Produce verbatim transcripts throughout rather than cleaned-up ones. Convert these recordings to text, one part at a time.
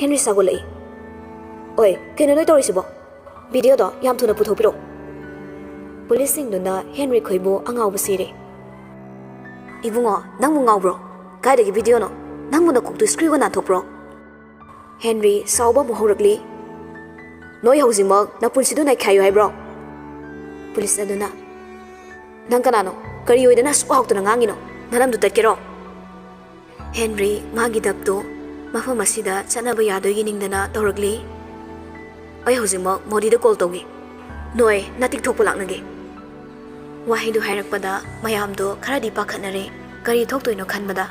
Henry ꯁꯥꯒꯠꯂꯛꯏ꯫ ꯑꯣꯏ, ꯀꯩꯅꯣ ꯅꯣꯏ ꯇꯧꯔꯤꯁꯤꯕꯣ? ꯚꯤꯗꯤꯑꯣꯗꯣ ꯌꯥꯝ ꯊꯨꯅ ꯄꯨꯊꯣꯛꯄꯤꯔꯛꯑꯣ꯫ ꯄꯨꯂꯤꯁꯁꯤꯡꯗꯨꯅ ꯍꯦꯟꯔꯤ ꯈꯣꯏꯕꯨ ꯑꯉꯥꯎꯕ ꯁꯤꯔꯦ꯫ "ꯏꯕꯨꯡꯉꯣ, ꯅꯪꯕꯨ ꯉꯥꯎꯕ꯭ꯔꯣ? ꯀꯥꯏꯗꯒꯤ ꯚꯤꯗꯤꯑꯣꯅꯣ? ꯅꯪꯕꯨ ꯅꯀꯣꯛꯇꯨ ꯁ꯭ꯀ꯭ꯔꯤꯒ ꯅꯥꯟꯊꯣꯛꯄ꯭ꯔꯣ?" ꯍꯦꯟꯔꯤ ꯁꯥꯎꯕ ꯑꯃꯨꯛ ꯍꯧꯔꯛꯂꯤ꯫ "ꯅꯣꯏ ꯍꯧꯖꯤꯛꯃꯛ ꯅꯄꯨꯟꯁꯤꯗꯨ ꯅꯩꯈꯥꯏꯌꯨ ꯍꯥꯏꯕ꯭ꯔꯣ?" ꯄꯨꯂꯤꯁ ꯑꯗꯨꯅ, "ꯅꯪ ꯀꯅꯥꯅꯣ? ꯀꯔꯤ ꯑꯣꯏꯗꯅ ꯑꯁꯨꯛ ꯍꯥꯎꯇꯅ ꯉꯥꯡꯉꯤꯅꯣ? ꯅꯅꯝꯗꯨ ꯇꯠꯀꯦꯔꯣ?" ꯍꯦꯟꯔꯤ ꯃꯥꯒꯤ ꯗꯞꯇꯨ ꯃꯐꯝ ꯑꯁꯤꯗ ꯆꯠꯅꯕ ꯌꯥꯗꯣꯏꯒꯤ ꯅꯤꯡꯗꯅ ꯇꯧꯔꯛꯂꯤ꯫ "ꯑꯩ ꯍꯧꯖꯤꯛꯃꯛ ꯃꯣꯗꯤꯗ ꯀꯣꯜ ꯇꯧꯒꯦ꯫ ꯅꯣꯏ ꯅꯇꯤꯛ ꯊꯣꯛꯄ ꯂꯥꯛꯅꯒꯦ꯫" ꯋꯥꯍꯩꯗꯨ ꯍꯥꯏꯔꯛꯄꯗ ꯃꯌꯥꯝꯗꯣ ꯈꯔꯗꯤ ꯄꯥꯈꯠꯅꯔꯦ꯫ ꯀꯔꯤ ꯊꯣꯛꯇꯣꯏꯅꯣ ꯈꯟꯕꯗ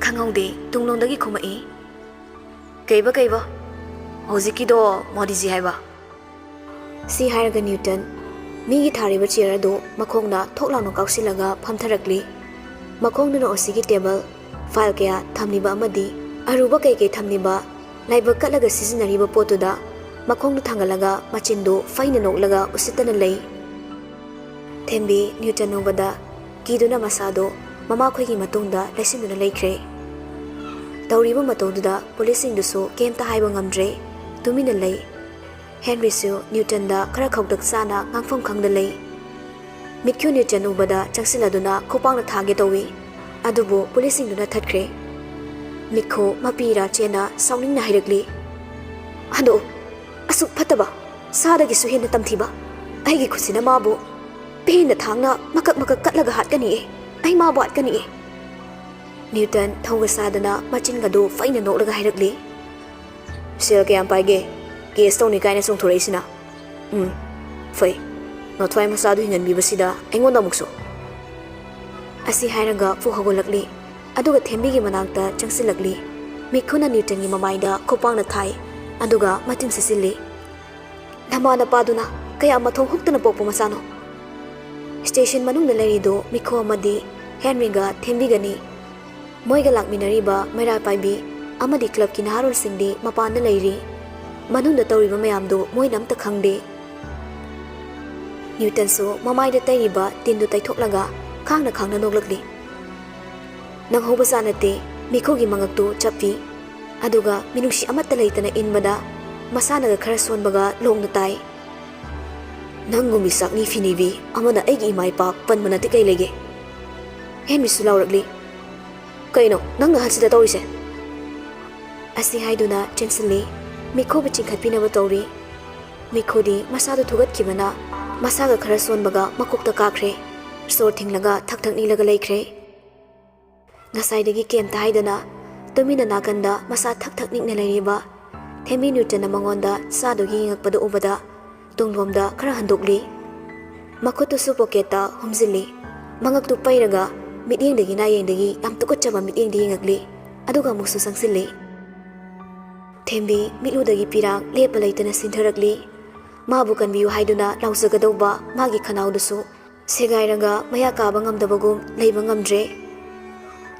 ꯈꯪꯍꯧꯗꯦ, ꯇꯨꯡꯂꯣꯝꯗꯒꯤ ꯈꯨꯝꯃꯛꯏ, "ꯀꯩꯕ, ꯀꯩꯕ? ꯍꯧꯖꯤꯛꯀꯤꯗꯣ ꯃꯣꯗꯤꯖꯤ ꯍꯥꯏꯕ?" ꯁꯤ ꯍꯥꯏꯔꯒ ꯅ꯭ꯌꯨꯇꯟ ꯃꯤꯒꯤ ꯊꯥꯔꯤꯕ ꯆꯤꯌꯔ ꯑꯗꯨ ꯃꯈꯣꯡꯅ ꯊꯣꯛ ꯂꯥꯎꯅ ꯀꯥꯎꯁꯤꯜꯂꯒ ꯐꯝꯊꯔꯛꯂꯤ꯫ ꯃꯈꯣꯡꯗꯨꯅ ꯑꯣꯁꯤꯒꯤ ꯇꯦꯕꯜ, ꯐꯥꯏꯜ ꯀꯌꯥ ꯊꯝꯂꯤꯕ ꯑꯃꯗꯤ ꯑꯔꯨꯕ ꯀꯩꯀꯩ ꯊꯝꯂꯤꯕ, ꯂꯥꯏꯕꯛ ꯀꯠꯂꯒ ꯁꯤꯖꯤꯟꯅꯔꯤꯕ ꯄꯣꯠꯇꯨꯗ ꯃꯈꯣꯡꯗꯨ ꯊꯥꯡꯒꯠꯂꯒ ꯃꯆꯤꯟꯗꯨ ꯐꯩꯅ ꯅꯣꯛꯂꯒ ꯎꯁꯤꯠꯇꯅ ꯂꯩ꯫ ꯊꯦꯝꯕꯤ ꯅ꯭ꯌꯨꯇꯟ ꯎꯕꯗ ꯀꯤꯗꯨꯅ ꯃꯁꯥꯗꯨ ꯃꯃꯥꯈꯣꯏꯒꯤ ꯃꯇꯨꯡꯗ ꯂꯩꯁꯤꯟꯗꯨꯅ ꯂꯩꯈ꯭ꯔꯦ꯫ ꯇꯧꯔꯤꯕ ꯃꯇꯧꯗꯨꯗ ꯄꯨꯂꯤꯁꯁꯤꯡꯗꯨꯁꯨ ꯀꯩꯝꯇ ꯍꯥꯏꯕ ꯉꯝꯗ꯭ꯔꯦ, ꯇꯨꯃꯤꯟꯅ ꯂꯩ꯫ ꯍꯦꯟꯔꯤꯁꯨ ꯅ꯭ꯌꯨꯇꯟꯗ ꯈꯔ ꯈꯧꯇꯛ ꯆꯥꯅ ꯉꯥꯡꯐꯝ ꯈꯪꯗ ꯂꯩ꯫ ꯃꯤꯠꯈꯨ ꯅ꯭ꯌꯨꯇꯟ ꯎꯕꯗ ꯆꯪꯁꯤꯜꯂꯗꯨꯅ ꯈꯨꯄꯥꯛꯅ ꯊꯥꯒꯦ ꯇꯧꯏ, ꯑꯗꯨꯕꯨ ꯄꯨꯂꯤꯁꯁꯤꯡꯗꯨꯅ ꯊꯠꯈ꯭ꯔꯦ꯫ ꯃꯤꯠꯈꯨ ꯃꯄꯤꯔꯥ ꯆꯦꯟꯅ ꯁꯥꯎꯅꯤꯡꯅ ꯍꯥꯏꯔꯛꯂꯤ, "ꯍꯟꯗꯣꯛꯎ, ꯑꯁꯨꯛ ꯐꯠꯇꯕ, ꯁꯥꯗꯒꯤꯁꯨ ꯍꯦꯟꯅ ꯇꯝꯊꯤꯕ ꯑꯩꯒꯤ ꯈꯨꯠꯁꯤꯅ ꯃꯥꯕꯨ ꯄꯦꯟꯅ ꯊꯥꯡꯅ ꯃꯀꯛ ꯃꯀꯛ ꯀꯠꯂꯒ ꯍꯥꯠꯀꯅꯤꯌꯦ꯫ ꯑꯩ ꯃꯥꯕꯨ ꯍꯥꯠꯀꯅꯤꯌꯦ꯫" ꯅ꯭ꯌꯨꯇꯟ ꯊꯧꯒ ꯁꯥꯗꯅ ꯃꯆꯤꯟꯒꯗꯨ ꯐꯩꯅ ꯅꯣꯛꯂꯒ ꯍꯥꯏꯔꯛꯂꯤ, "ꯁꯦꯜ ꯀꯌꯥꯝ ꯄꯥꯏꯒꯦ? ꯀꯦꯁ ꯇꯧꯅꯤ ꯀꯥꯏꯅ ꯆꯣꯡꯊꯣꯔꯛꯏꯁꯤꯅ? ꯎꯝ, ꯐꯩ꯫ ꯅꯊ꯭ꯋꯥꯏ ꯃꯆꯥꯗꯨ ꯍꯤꯡꯍꯟꯕꯤꯕꯁꯤꯗ ꯑꯩꯉꯣꯟꯗ ꯑꯃꯨꯛꯁꯨ?" ꯑꯁꯤ ꯍꯥꯏꯔꯒ ꯐꯨꯛ ꯍꯧꯒꯠꯂꯛꯂꯤ, ꯑꯗꯨꯒ ꯊꯦꯝꯕꯤꯒꯤ ꯃꯅꯥꯛꯇ ꯆꯪꯁꯤꯜꯂꯛꯂꯤ꯫ ꯃꯤꯠꯈꯨꯅ ꯅ꯭ꯌꯨꯇꯟꯒꯤ ꯃꯃꯥꯏꯗ ꯈꯨꯄꯥꯛꯅ ꯊꯥꯏ, ꯑꯗꯨꯒ ꯃꯆꯤꯟ ꯁꯤꯠꯆꯤꯜꯂꯤ꯫ "ꯅꯃꯥ ꯅꯄꯥꯗꯨꯅ ꯀꯌꯥ ꯃꯊꯣꯡ ꯍꯨꯛꯇꯅ ꯄꯣꯛꯄ ꯃꯆꯥꯅꯣ?" ꯁ꯭ꯇꯦꯁꯟ ꯃꯅꯨꯡꯗ ꯂꯩꯔꯤꯗꯨ ꯃꯤꯈꯣ ꯑꯃꯗꯤ ꯍꯦꯟꯔꯤꯒ ꯊꯦꯝꯕꯤꯒꯅꯤ꯫ ꯃꯣꯏꯒ ꯂꯥꯛꯃꯤꯟꯅꯔꯤꯕ ꯃꯩꯔꯥ ꯄꯥꯏꯕꯤ ꯑꯃꯗꯤ ꯀ꯭ꯂꯕꯀꯤ ꯅꯍꯥꯔꯣꯜꯁꯤꯡꯗꯤ ꯃꯄꯥꯟꯗ ꯂꯩꯔꯤ꯫ ꯃꯅꯨꯡꯗ ꯇꯧꯔꯤꯕ ꯃꯌꯥꯝꯗꯨ ꯃꯣꯏꯅ ꯑꯝꯇ ꯈꯪꯗꯦ꯫ ꯅ꯭ꯌꯨꯇꯟꯁꯨ ꯃꯃꯥꯏꯗ ꯇꯩꯔꯤꯕ ꯇꯤꯟꯗꯨ ꯇꯩꯊꯣꯛꯂꯒ ꯈꯥꯡꯅ ꯈꯥꯡꯅ ꯅꯣꯛꯂꯛꯂꯤ꯫ ꯅꯪꯍꯧꯕ ꯆꯥ ꯅꯠꯇꯦ, ꯃꯤꯈꯣꯒꯤ ꯃꯉꯛꯇꯨ ꯆꯞꯄꯤ꯫ ꯑꯗꯨꯒ ꯃꯤꯅꯨꯡꯁꯤ ꯑꯃꯠꯇ ꯂꯩꯇꯅ ꯏꯟꯕꯗ ꯃꯁꯥꯅꯒ ꯈꯔ ꯁꯣꯟꯕꯒ ꯂꯣꯡꯅ ꯇꯥꯏ꯫ "ꯅꯪꯒꯨꯝꯕꯤ ꯆꯥꯛꯅꯤ ꯐꯤꯅꯤꯕꯤ ꯑꯃꯅ ꯑꯩꯒꯤ ꯏꯃꯥ ꯏꯄꯥ ꯄꯟꯕ ꯅꯠꯇꯦ ꯀꯩ ꯂꯩꯒꯦ? ꯍꯦꯟꯔꯤꯁꯨ ꯂꯥꯎꯔꯛꯂꯤ꯫ "ꯀꯩꯅꯣ ꯅꯪꯅ ꯑꯍꯜꯁꯤꯗ ꯇꯧꯔꯤꯁꯦ?" ꯑꯁꯤ ꯍꯥꯏꯗꯨꯅ ꯆꯦꯟꯁꯤꯜꯂꯤ꯫ ꯃꯤꯈꯨꯕꯨ ꯆꯤꯡꯈꯠꯄꯤꯅꯕ ꯇꯧꯔꯤ꯫ ꯃꯤꯈꯨꯗꯤ ꯃꯁꯥꯗꯨ ꯊꯨꯒꯠꯈꯤꯕꯅ ꯃꯁꯥꯒ ꯈꯔ ꯁꯣꯟꯕꯒ ꯃꯀꯣꯛꯇ ꯀꯥꯈ꯭ꯔꯦ꯫ ꯁꯣꯔ ꯊꯤꯡꯂꯒ ꯊꯛ ꯊꯛ ꯅꯤꯛꯂꯒ ꯂꯩꯈ꯭ꯔꯦ꯫ ꯉꯁꯥꯏꯗꯒꯤ ꯀꯩꯝꯇ ꯍꯥꯏꯗꯅ ꯇꯨꯃꯤꯟꯅ ꯅꯥꯀꯟꯗ ꯃꯁꯥ ꯊꯛ ꯊꯛ ꯅꯤꯛꯅ ꯂꯩꯔꯤꯕ ꯊꯦꯝꯕꯤ ꯅ꯭ꯌꯨꯇꯟꯅ ꯃꯉꯣꯟꯗ ꯆꯥꯗꯨꯒꯤ ꯌꯦꯡꯉꯛꯄꯗ ꯎꯕꯗ ꯇꯨꯡꯂꯣꯝꯗ ꯈꯔ ꯍꯟꯗꯣꯛꯂꯤ꯫ ꯃꯈꯨꯠꯇꯨꯁꯨ ꯄꯣꯀꯦꯠꯇ ꯍꯨꯝꯖꯤꯜꯂꯤ꯫ ꯃꯉꯛꯇꯨ ꯄꯩꯔꯒ ꯃꯤꯠꯌꯦꯡꯗꯒꯤ ꯅꯥꯌꯦꯡꯗꯒꯤ ꯌꯥꯝ ꯇꯨꯀꯠꯆꯕ ꯃꯤꯠꯌꯦꯡꯗ ꯌꯦꯡꯉꯛꯂꯤ꯫ ꯑꯗꯨꯒ ꯑꯃꯨꯛꯁꯨ ꯆꯪꯁꯤꯜꯂꯤ꯫ ꯊꯦꯝꯕꯤ ꯃꯤꯠꯂꯨꯗꯒꯤ ꯄꯤꯔꯥꯡ ꯂꯦꯞꯄ ꯂꯩꯇꯅ ꯁꯤꯟꯊꯔꯛꯂꯤ꯫ ꯃꯥꯕꯨ ꯀꯟꯕꯤꯌꯨ ꯍꯥꯏꯗꯨꯅ ꯂꯥꯎꯖꯒꯗꯧꯕ ꯃꯥꯒꯤ ꯈꯅꯥꯎꯗꯨꯁꯨ ꯁꯦꯒꯥꯏꯔꯒ ꯃꯌꯥ ꯀꯥꯕ ꯉꯝꯗꯕꯒꯨꯝ ꯂꯩꯕ ꯉꯝꯗ꯭ꯔꯦ꯫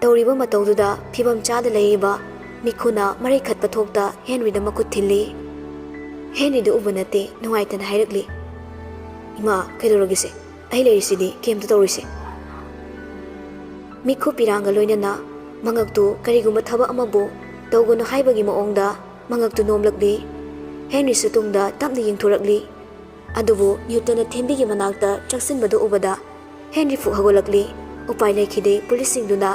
ꯇꯧꯔꯤꯕ ꯃꯇꯧꯗꯨꯗ ꯐꯤꯕꯝ ꯆꯥꯗ ꯂꯩꯔꯤꯕ ꯃꯤꯈꯨꯅ ꯃꯔꯩ ꯈꯠꯄ ꯊꯣꯛꯇ ꯍꯦꯟꯔꯤꯗ ꯃꯈꯨꯠ ꯊꯤꯜꯂꯤ꯫ ꯍꯦꯟꯔꯤꯗ ꯎꯕ ꯅꯠꯇꯦ, ꯅꯨꯡꯉꯥꯏꯇꯅ ꯍꯥꯏꯔꯛꯂꯤ, "ꯏꯃꯥ, ꯀꯩꯗꯧꯔꯒꯦꯁꯦ? ꯑꯩ ꯂꯩꯔꯤꯁꯤꯗꯤ, ꯀꯩꯝꯇ ꯇꯧꯔꯣꯏꯁꯦ꯫" ꯃꯤꯈꯨ ꯄꯤꯔꯥꯡꯒ ꯂꯣꯏꯅꯅ ꯃꯉꯛꯇꯨ ꯀꯔꯤꯒꯨꯝꯕ ꯊꯕꯛ ꯑꯃꯕꯨ ꯇꯧꯒꯅꯨ ꯍꯥꯏꯕꯒꯤ ꯃꯑꯣꯡꯗ ꯃꯉꯛꯇꯨ ꯅꯣꯝꯂꯛꯂꯤ꯫ ꯍꯦꯟꯔꯤꯁꯨ ꯇꯨꯡꯗ ꯇꯞꯅ ꯌꯦꯡꯊꯣꯔꯛꯂꯤ꯫ ꯑꯗꯨꯕꯨ ꯅ꯭ꯌꯨꯇꯟꯅ ꯊꯦꯝꯕꯤꯒꯤ ꯃꯅꯥꯛꯇ ꯆꯪꯁꯤꯟꯕꯗꯨ ꯎꯕꯗ ꯍꯦꯟꯔꯤ ꯐꯨꯛ ꯍꯧꯒꯠꯂꯛꯂꯤ꯫ ꯎꯄꯥꯏ ꯂꯩꯈꯤꯗꯦ, ꯄꯨꯂꯤꯁꯁꯤꯡꯗꯨꯅ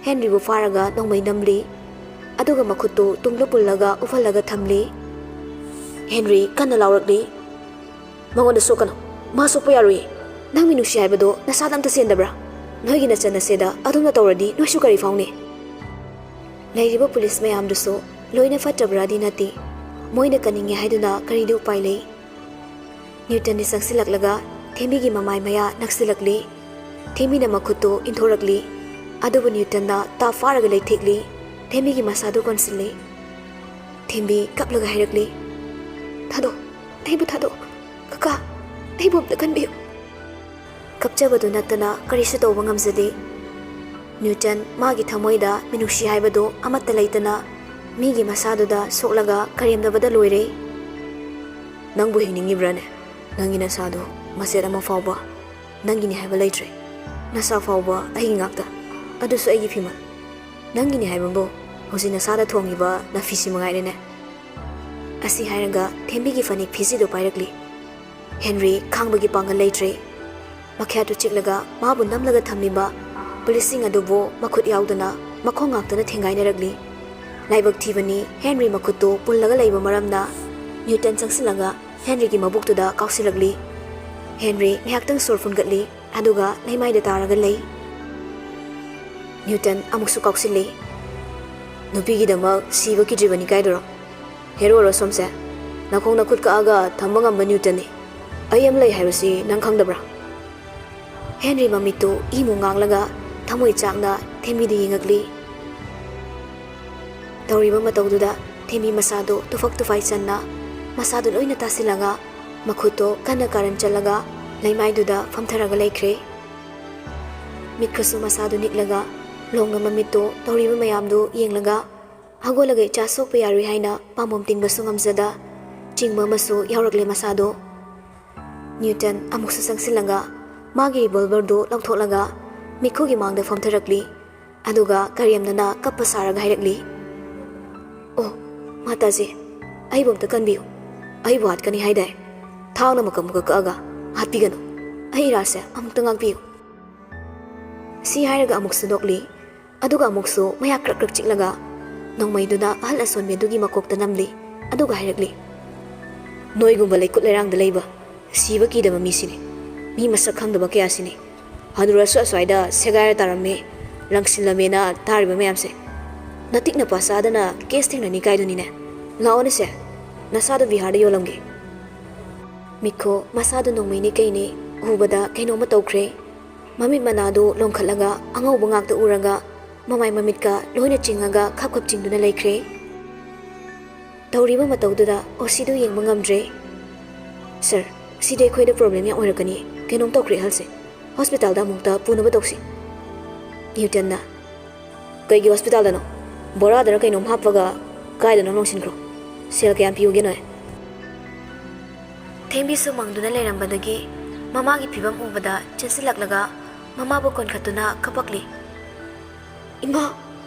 ꯍꯦꯟꯔꯤꯕꯨ ꯐꯥꯔꯒ ꯅꯣꯡꯃꯩ ꯅꯝꯂꯤ꯫ ꯑꯗꯨꯒ ꯃꯈꯨꯠꯇꯨ ꯇꯨꯡꯗ ꯄꯨꯜꯂꯒ ꯎꯞꯍꯜꯂꯒ ꯊꯝꯂꯤ꯫ ꯍꯦꯟꯔꯤ ꯀꯟꯅ ꯂꯥꯎꯔꯛꯂꯤ, "ꯃꯉꯣꯟꯗ ꯁꯣꯛꯀꯅꯨ, ꯃꯥ ꯁꯣꯛꯄ ꯌꯥꯔꯣꯏꯌꯦ꯫ ꯅꯪ ꯃꯤꯅꯨꯡꯁꯤ ꯍꯥꯏꯕꯗꯣ ꯅꯁꯥꯗ ꯑꯝꯇ ꯆꯦꯟꯗꯕ꯭ꯔꯥ? ꯅꯣꯏꯒꯤ ꯅꯆꯟ ꯅꯁꯦꯗ ꯑꯗꯨꯝꯅ ꯇꯧꯔꯗꯤ ꯅꯣꯏꯁꯨ ꯀꯔꯤ ꯐꯥꯎꯅꯤ?" ꯂꯩꯔꯤꯕ ꯄꯨꯂꯤꯁ ꯃꯌꯥꯝꯗꯨꯁꯨ ꯂꯣꯏꯅ ꯐꯠꯇꯕ꯭ꯔꯥꯗꯤ ꯅꯠꯇꯦ, ꯃꯣꯏꯅ ꯀꯟꯅꯤꯡꯉꯦ ꯍꯥꯏꯗꯨꯅ ꯀꯔꯤꯗꯤ ꯎꯄꯥꯏ ꯂꯩ? ꯅ꯭ꯌꯨꯇꯟꯗꯤ ꯆꯪꯁꯤꯜꯂꯛꯂꯒ ꯊꯦꯝꯕꯤꯒꯤ ꯃꯃꯥꯏ ꯃꯌꯥ ꯅꯛꯁꯤꯜꯂꯛꯂꯤ꯫ ꯊꯦꯝꯕꯤꯅ ꯃꯈꯨꯠꯇꯨ ꯏꯟꯊꯣꯔꯛꯂꯤ꯫ ꯑꯗꯨꯕꯨ ꯅ꯭ꯌꯨꯇꯟꯅ ꯇꯥꯞ ꯐꯥꯔꯒ ꯂꯩꯊꯦꯛꯂꯤ꯫ ꯊꯦꯝꯕꯤꯒꯤ ꯃꯁꯥꯗꯨ ꯀꯣꯟꯁꯤꯜꯂꯤ꯫ ꯊꯦꯝꯕꯤ ꯀꯞꯂꯒ ꯍꯥꯏꯔꯛꯂꯤ, "ꯊꯥꯗꯣꯛ, ꯑꯩꯕꯨ ꯊꯥꯗꯣꯛ꯫ ꯀꯀꯥ, ꯑꯩꯕꯨ ꯑꯝꯇ ꯀꯟꯕꯤꯌꯨ꯫" ꯀꯞꯆꯕꯗꯨ ꯅꯠꯇꯅ ꯀꯔꯤꯁꯨ ꯇꯧꯕ ꯉꯝꯖꯗꯦ꯫ ꯅ꯭ꯌꯨꯇꯟ ꯃꯥꯒꯤ ꯊꯃꯣꯏꯗ ꯃꯤꯅꯨꯡꯁꯤ ꯍꯥꯏꯕꯗꯨ ꯑꯃꯠꯇ ꯂꯩꯇꯅ ꯃꯤꯒꯤ ꯃꯁꯥꯗꯨꯗ ꯁꯣꯛꯂꯒ ꯀꯔꯦꯝꯅꯕꯗ ꯂꯣꯏꯔꯦ꯫ "ꯅꯪꯕꯨ ꯍꯤꯡꯅꯤꯡꯉꯤꯕ꯭ꯔꯥꯅꯦ? ꯅꯪꯒꯤ ꯅꯁꯥꯗꯨ ꯃꯆꯦꯠ ꯑꯃ ꯐꯥꯎꯕ ꯅꯪꯒꯤꯅꯤ ꯍꯥꯏꯕ ꯂꯩꯇ꯭ꯔꯦ꯫ ꯅꯁꯥ ꯐꯥꯎꯕ ꯑꯩꯒꯤ ꯉꯥꯛꯇ, ꯑꯗꯨꯁꯨ ꯑꯩꯒꯤ ꯐꯤꯃꯜ꯫ ꯅꯪꯒꯤꯅꯤ ꯍꯥꯏꯕꯕꯨ ꯍꯧꯖꯤꯛ ꯅꯁꯥꯗ ꯊꯣꯡꯉꯤꯕ ꯅꯥꯐꯤꯁꯤ ꯃꯉꯥꯏꯔꯦꯅꯦ꯫ ꯑꯁꯤ ꯍꯥꯏꯔꯒ ꯊꯦꯝꯕꯤꯒꯤ ꯐꯅꯦꯛ ꯐꯤꯖꯤꯗꯨ ꯄꯥꯏꯔꯛꯂꯤ꯫ ꯍꯦꯟꯔꯤ ꯈꯥꯡꯕꯒꯤ ꯄꯥꯡꯒꯜ ꯂꯩꯇ꯭ꯔꯦ꯫ ꯃꯈ꯭ꯌꯥꯠꯇꯨ ꯆꯤꯛꯂꯒ ꯃꯥꯕꯨ ꯅꯝꯂꯒ ꯊꯝꯂꯤꯕ ꯄꯨꯂꯤꯁꯁꯤꯡ ꯑꯗꯨꯕꯨ ꯃꯈꯨꯠ ꯌꯥꯎꯗꯅ ꯃꯈꯣꯡ ꯉꯥꯛꯇꯅ ꯊꯦꯡꯒꯥꯏꯅꯔꯛꯂꯤ꯫ ꯂꯥꯏꯕꯛ ꯊꯤꯕꯅꯤ, ꯍꯦꯟꯔꯤ ꯃꯈꯨꯠꯇꯨ ꯄꯨꯜꯂꯒ ꯂꯩꯕ ꯃꯔꯝꯅ ꯅ꯭ꯌꯨꯇꯟ ꯆꯪꯁꯤꯜꯂꯒ ꯍꯦꯟꯔꯤꯒꯤ ꯃꯕꯨꯛꯇꯨꯗ ꯀꯥꯎꯁꯤꯜꯂꯛꯂꯤ꯫ ꯍꯦꯟꯔꯤ ꯉꯥꯏꯍꯥꯛꯇꯪ ꯁꯣꯔ ꯐꯨꯟꯒꯠꯂꯤ, ꯑꯗꯨꯒ ꯂꯩꯃꯥꯏꯗ ꯇꯥꯔꯒ ꯂꯩ꯫ ꯅ꯭ꯌꯨꯇꯟ ꯑꯃꯨꯛꯁꯨ ꯀꯥꯎꯁꯤꯜꯂꯤ꯫ "ꯅꯨꯄꯤꯒꯤꯗꯃꯛ ꯁꯤꯕ ꯀꯤꯗ꯭ꯔꯤꯕꯅꯤ ꯀꯥꯏꯗꯨꯔꯣ? ꯍꯦꯔꯣꯔꯣ ꯁꯣꯝꯁꯦ? ꯅꯈꯣꯡ ꯅꯈꯨꯠ ꯀꯛꯑꯒ ꯊꯝꯕ ꯉꯝꯕ ꯅ꯭ꯌꯨꯇꯟꯅꯤ꯫ ꯑꯩ ꯑꯃ ꯂꯩ ꯍꯥꯏꯕꯁꯤ ꯅꯪ ꯈꯪꯗꯕ꯭ꯔꯥ?" ꯍꯦꯟꯔꯤ ꯃꯃꯤꯠꯇꯨ ꯏꯃꯨ ꯉꯥꯡꯂꯒ ꯊꯃꯣꯏ ꯆꯥꯛꯅ ꯊꯦꯝꯕꯤꯗ ꯌꯦꯡꯉꯛꯂꯤ꯫ ꯇꯧꯔꯤꯕ ꯃꯇꯧꯗꯨꯗ ꯊꯦꯝꯕꯤ ꯃꯁꯥꯗꯨ ꯇꯨꯐꯛ ꯇꯨꯐꯥꯏ ꯆꯟꯅ ꯃꯁꯥꯗꯨ ꯂꯣꯏꯅ ꯇꯥꯁꯤꯜꯂꯒ ꯃꯈꯨꯠꯇꯣ ꯀꯟꯅ ꯀꯥꯔꯟ ꯆꯜꯂꯒ ꯂꯩꯃꯥꯏꯗꯨꯗ ꯐꯝꯊꯔꯒ ꯂꯩꯈ꯭ꯔꯦ꯫ ꯃꯤꯠꯈꯁꯨ ꯃꯁꯥꯗꯨ ꯅꯤꯛꯂꯒ ꯂꯣꯡꯅ ꯃꯃꯤꯠꯇꯨ ꯇꯧꯔꯤꯕ ꯃꯌꯥꯝꯗꯨ ꯌꯦꯡꯂꯒ ꯍꯧꯒꯠꯂꯒ ꯏꯆꯥ ꯁꯣꯛꯄ ꯌꯥꯔꯣꯏ ꯍꯥꯏꯅ ꯄꯥꯝꯕꯣꯝ ꯇꯤꯡꯕꯁꯨ ꯉꯝꯖꯗ ꯆꯤꯡꯕ ꯑꯃꯁꯨ ꯌꯥꯎꯔꯛꯂꯦ ꯃꯁꯥꯗꯣ꯫ ꯅ꯭ꯌꯨꯇꯟ ꯑꯃꯨꯛꯁꯨ ꯆꯪꯁꯤꯜꯂꯒ ꯃꯥꯒꯤ ꯔꯤꯚꯣꯜꯚꯔꯗꯨ ꯂꯧꯊꯣꯛꯂꯒ ꯃꯤꯈꯨꯒꯤ ꯃꯥꯡꯗ ꯐꯝꯊꯔꯛꯂꯤ꯫ ꯑꯗꯨꯒ ꯀꯔꯦꯝꯅꯅ ꯀꯞꯄ ꯁꯥꯔꯒ ꯍꯥꯏꯔꯛꯂꯤ, "ꯑꯣ, ꯃꯥꯇꯥꯖꯤ, ꯑꯩꯕꯨ ꯑꯝꯇ ꯀꯟꯕꯤꯌꯨ꯫ ꯑꯩꯕꯨ ꯍꯥꯠꯀꯅꯤ ꯍꯥꯏꯗꯥꯏ? ꯊꯥꯡꯅ ꯃꯀꯛ ꯃꯀꯛ ꯀꯛꯑꯒ ꯍꯥꯠꯄꯤꯒꯅꯨ꯫ ꯑꯩ ꯏꯔꯥꯁꯦ ꯑꯃꯨꯛꯇ ꯉꯥꯛꯄꯤꯌꯨ"꯫ ꯁꯤ ꯍꯥꯏꯔꯒ ꯑꯃꯨꯛꯁꯨ ꯅꯣꯛꯂꯤ꯫ ꯑꯗꯨꯒ ꯑꯃꯨꯛꯁꯨ ꯃꯌꯥ ꯀ꯭ꯔꯛ ꯀ꯭ꯔꯛ ꯆꯤꯛꯂꯒ ꯅꯣꯡꯃꯩꯗꯨꯅ ꯑꯍꯜ ꯑꯁꯣꯟꯕꯤ ꯑꯗꯨꯒꯤ ꯃꯀꯣꯛꯇ ꯅꯝꯂꯤ꯫ ꯑꯗꯨꯒ ꯍꯥꯏꯔꯛꯂꯤ, "ꯅꯣꯏꯒꯨꯝꯕ ꯂꯩꯀꯨꯠ ꯂꯩꯔꯥꯡꯗ ꯂꯩꯕ, ꯁꯤꯕ ꯀꯤꯗꯕ ꯃꯤꯁꯤꯅꯤ꯫ ꯃꯤ ꯃꯁꯛ ꯈꯪꯗꯕ ꯀꯌꯥꯁꯤꯅꯤ꯫ ꯍꯅꯨꯔꯁꯨ ꯑꯁ꯭ꯋꯥꯏꯗ ꯁꯦꯒꯥꯏꯔ ꯇꯥꯔꯝꯃꯦ, ꯂꯪꯁꯤꯜꯂꯝꯃꯦꯅ ꯇꯥꯔꯤꯕ ꯃꯌꯥꯝꯁꯦ꯫ ꯅꯇꯤꯛ ꯅꯄꯥ ꯆꯥꯗꯅ ꯀꯦꯁ ꯊꯦꯡꯅꯅꯤ ꯀꯥꯏꯗꯨꯅꯤꯅꯦ꯫ ꯂꯥꯛꯑꯣꯅꯦꯁꯦ, ꯅꯁꯥꯗꯣ ꯕꯤꯍꯥꯔꯗ ꯌꯣꯜꯂꯝꯒꯦ"꯫ ꯃꯤꯈꯣ ꯃꯁꯥꯗꯣ ꯅꯣꯡꯃꯩꯅꯦ ꯀꯩꯅꯦ ꯎꯕꯗ ꯀꯩꯅꯣꯝꯃ ꯇꯧꯈ꯭ꯔꯦ꯫ ꯃꯃꯤꯠ ꯃꯅꯥꯗꯨ ꯂꯣꯡꯈꯠꯂꯒ ꯑꯉꯧꯕ ꯉꯥꯛꯇ ꯎꯔꯒ ꯃꯃꯥꯏ ꯃꯃꯤꯠꯀ ꯂꯣꯏꯅ ꯆꯤꯡꯉꯒ ꯈꯞ ꯈꯞ ꯆꯤꯡꯗꯨꯅ ꯂꯩꯈ꯭ꯔꯦ꯫ ꯇꯧꯔꯤꯕ ꯃꯇꯧꯗꯨꯗ ꯑꯣꯁꯤꯗꯨ ꯌꯦꯡꯕ ꯉꯝꯗ꯭ꯔꯦ꯫ "ꯁꯥꯔ, ꯁꯤꯗꯤ ꯑꯩꯈꯣꯏꯗ ꯄ꯭ꯔꯣꯕ꯭ꯂꯦꯝ ꯌꯥꯝ ꯑꯣꯏꯔꯛꯀꯅꯤ꯫ ꯀꯩꯅꯣꯝ ꯇꯧꯈ꯭ꯔꯦ ꯑꯍꯜꯁꯦ꯫ ꯍꯣꯁꯄꯤꯇꯥꯜꯗ ꯑꯃꯨꯛꯇ ꯄꯨꯅꯕ ꯇꯧꯁꯤ"꯫ ꯅ꯭ꯌꯨꯇꯟꯅ, "ꯀꯩꯒꯤ ꯍꯣꯁꯄꯤꯇꯥꯜꯗꯅꯣ? ꯕꯣꯔꯥꯗꯔ ꯀꯩꯅꯣꯝ ꯍꯥꯞꯄꯒ ꯀꯥꯏꯗꯅꯣ ꯂꯣꯡꯁꯤꯟꯈ꯭ꯔꯣ꯫ ꯁꯦꯜ ꯀꯌꯥꯝ ꯄꯤꯌꯨꯒꯦ ꯅꯣꯏ?" ꯊꯦꯝꯕꯤꯁꯨ ꯃꯪꯗꯨꯅ ꯂꯩꯔꯝꯕꯗꯒꯤ ꯃꯃꯥꯒꯤ ꯐꯤꯕꯝ ꯎꯕꯗ ꯆꯦꯟꯁꯤꯜꯂꯛꯂꯒ ꯃꯃꯥꯕꯨ ꯀꯣꯟꯈꯠꯇꯨꯅ ꯀꯞꯄꯛꯂꯤ꯫ "ꯏꯃꯥ,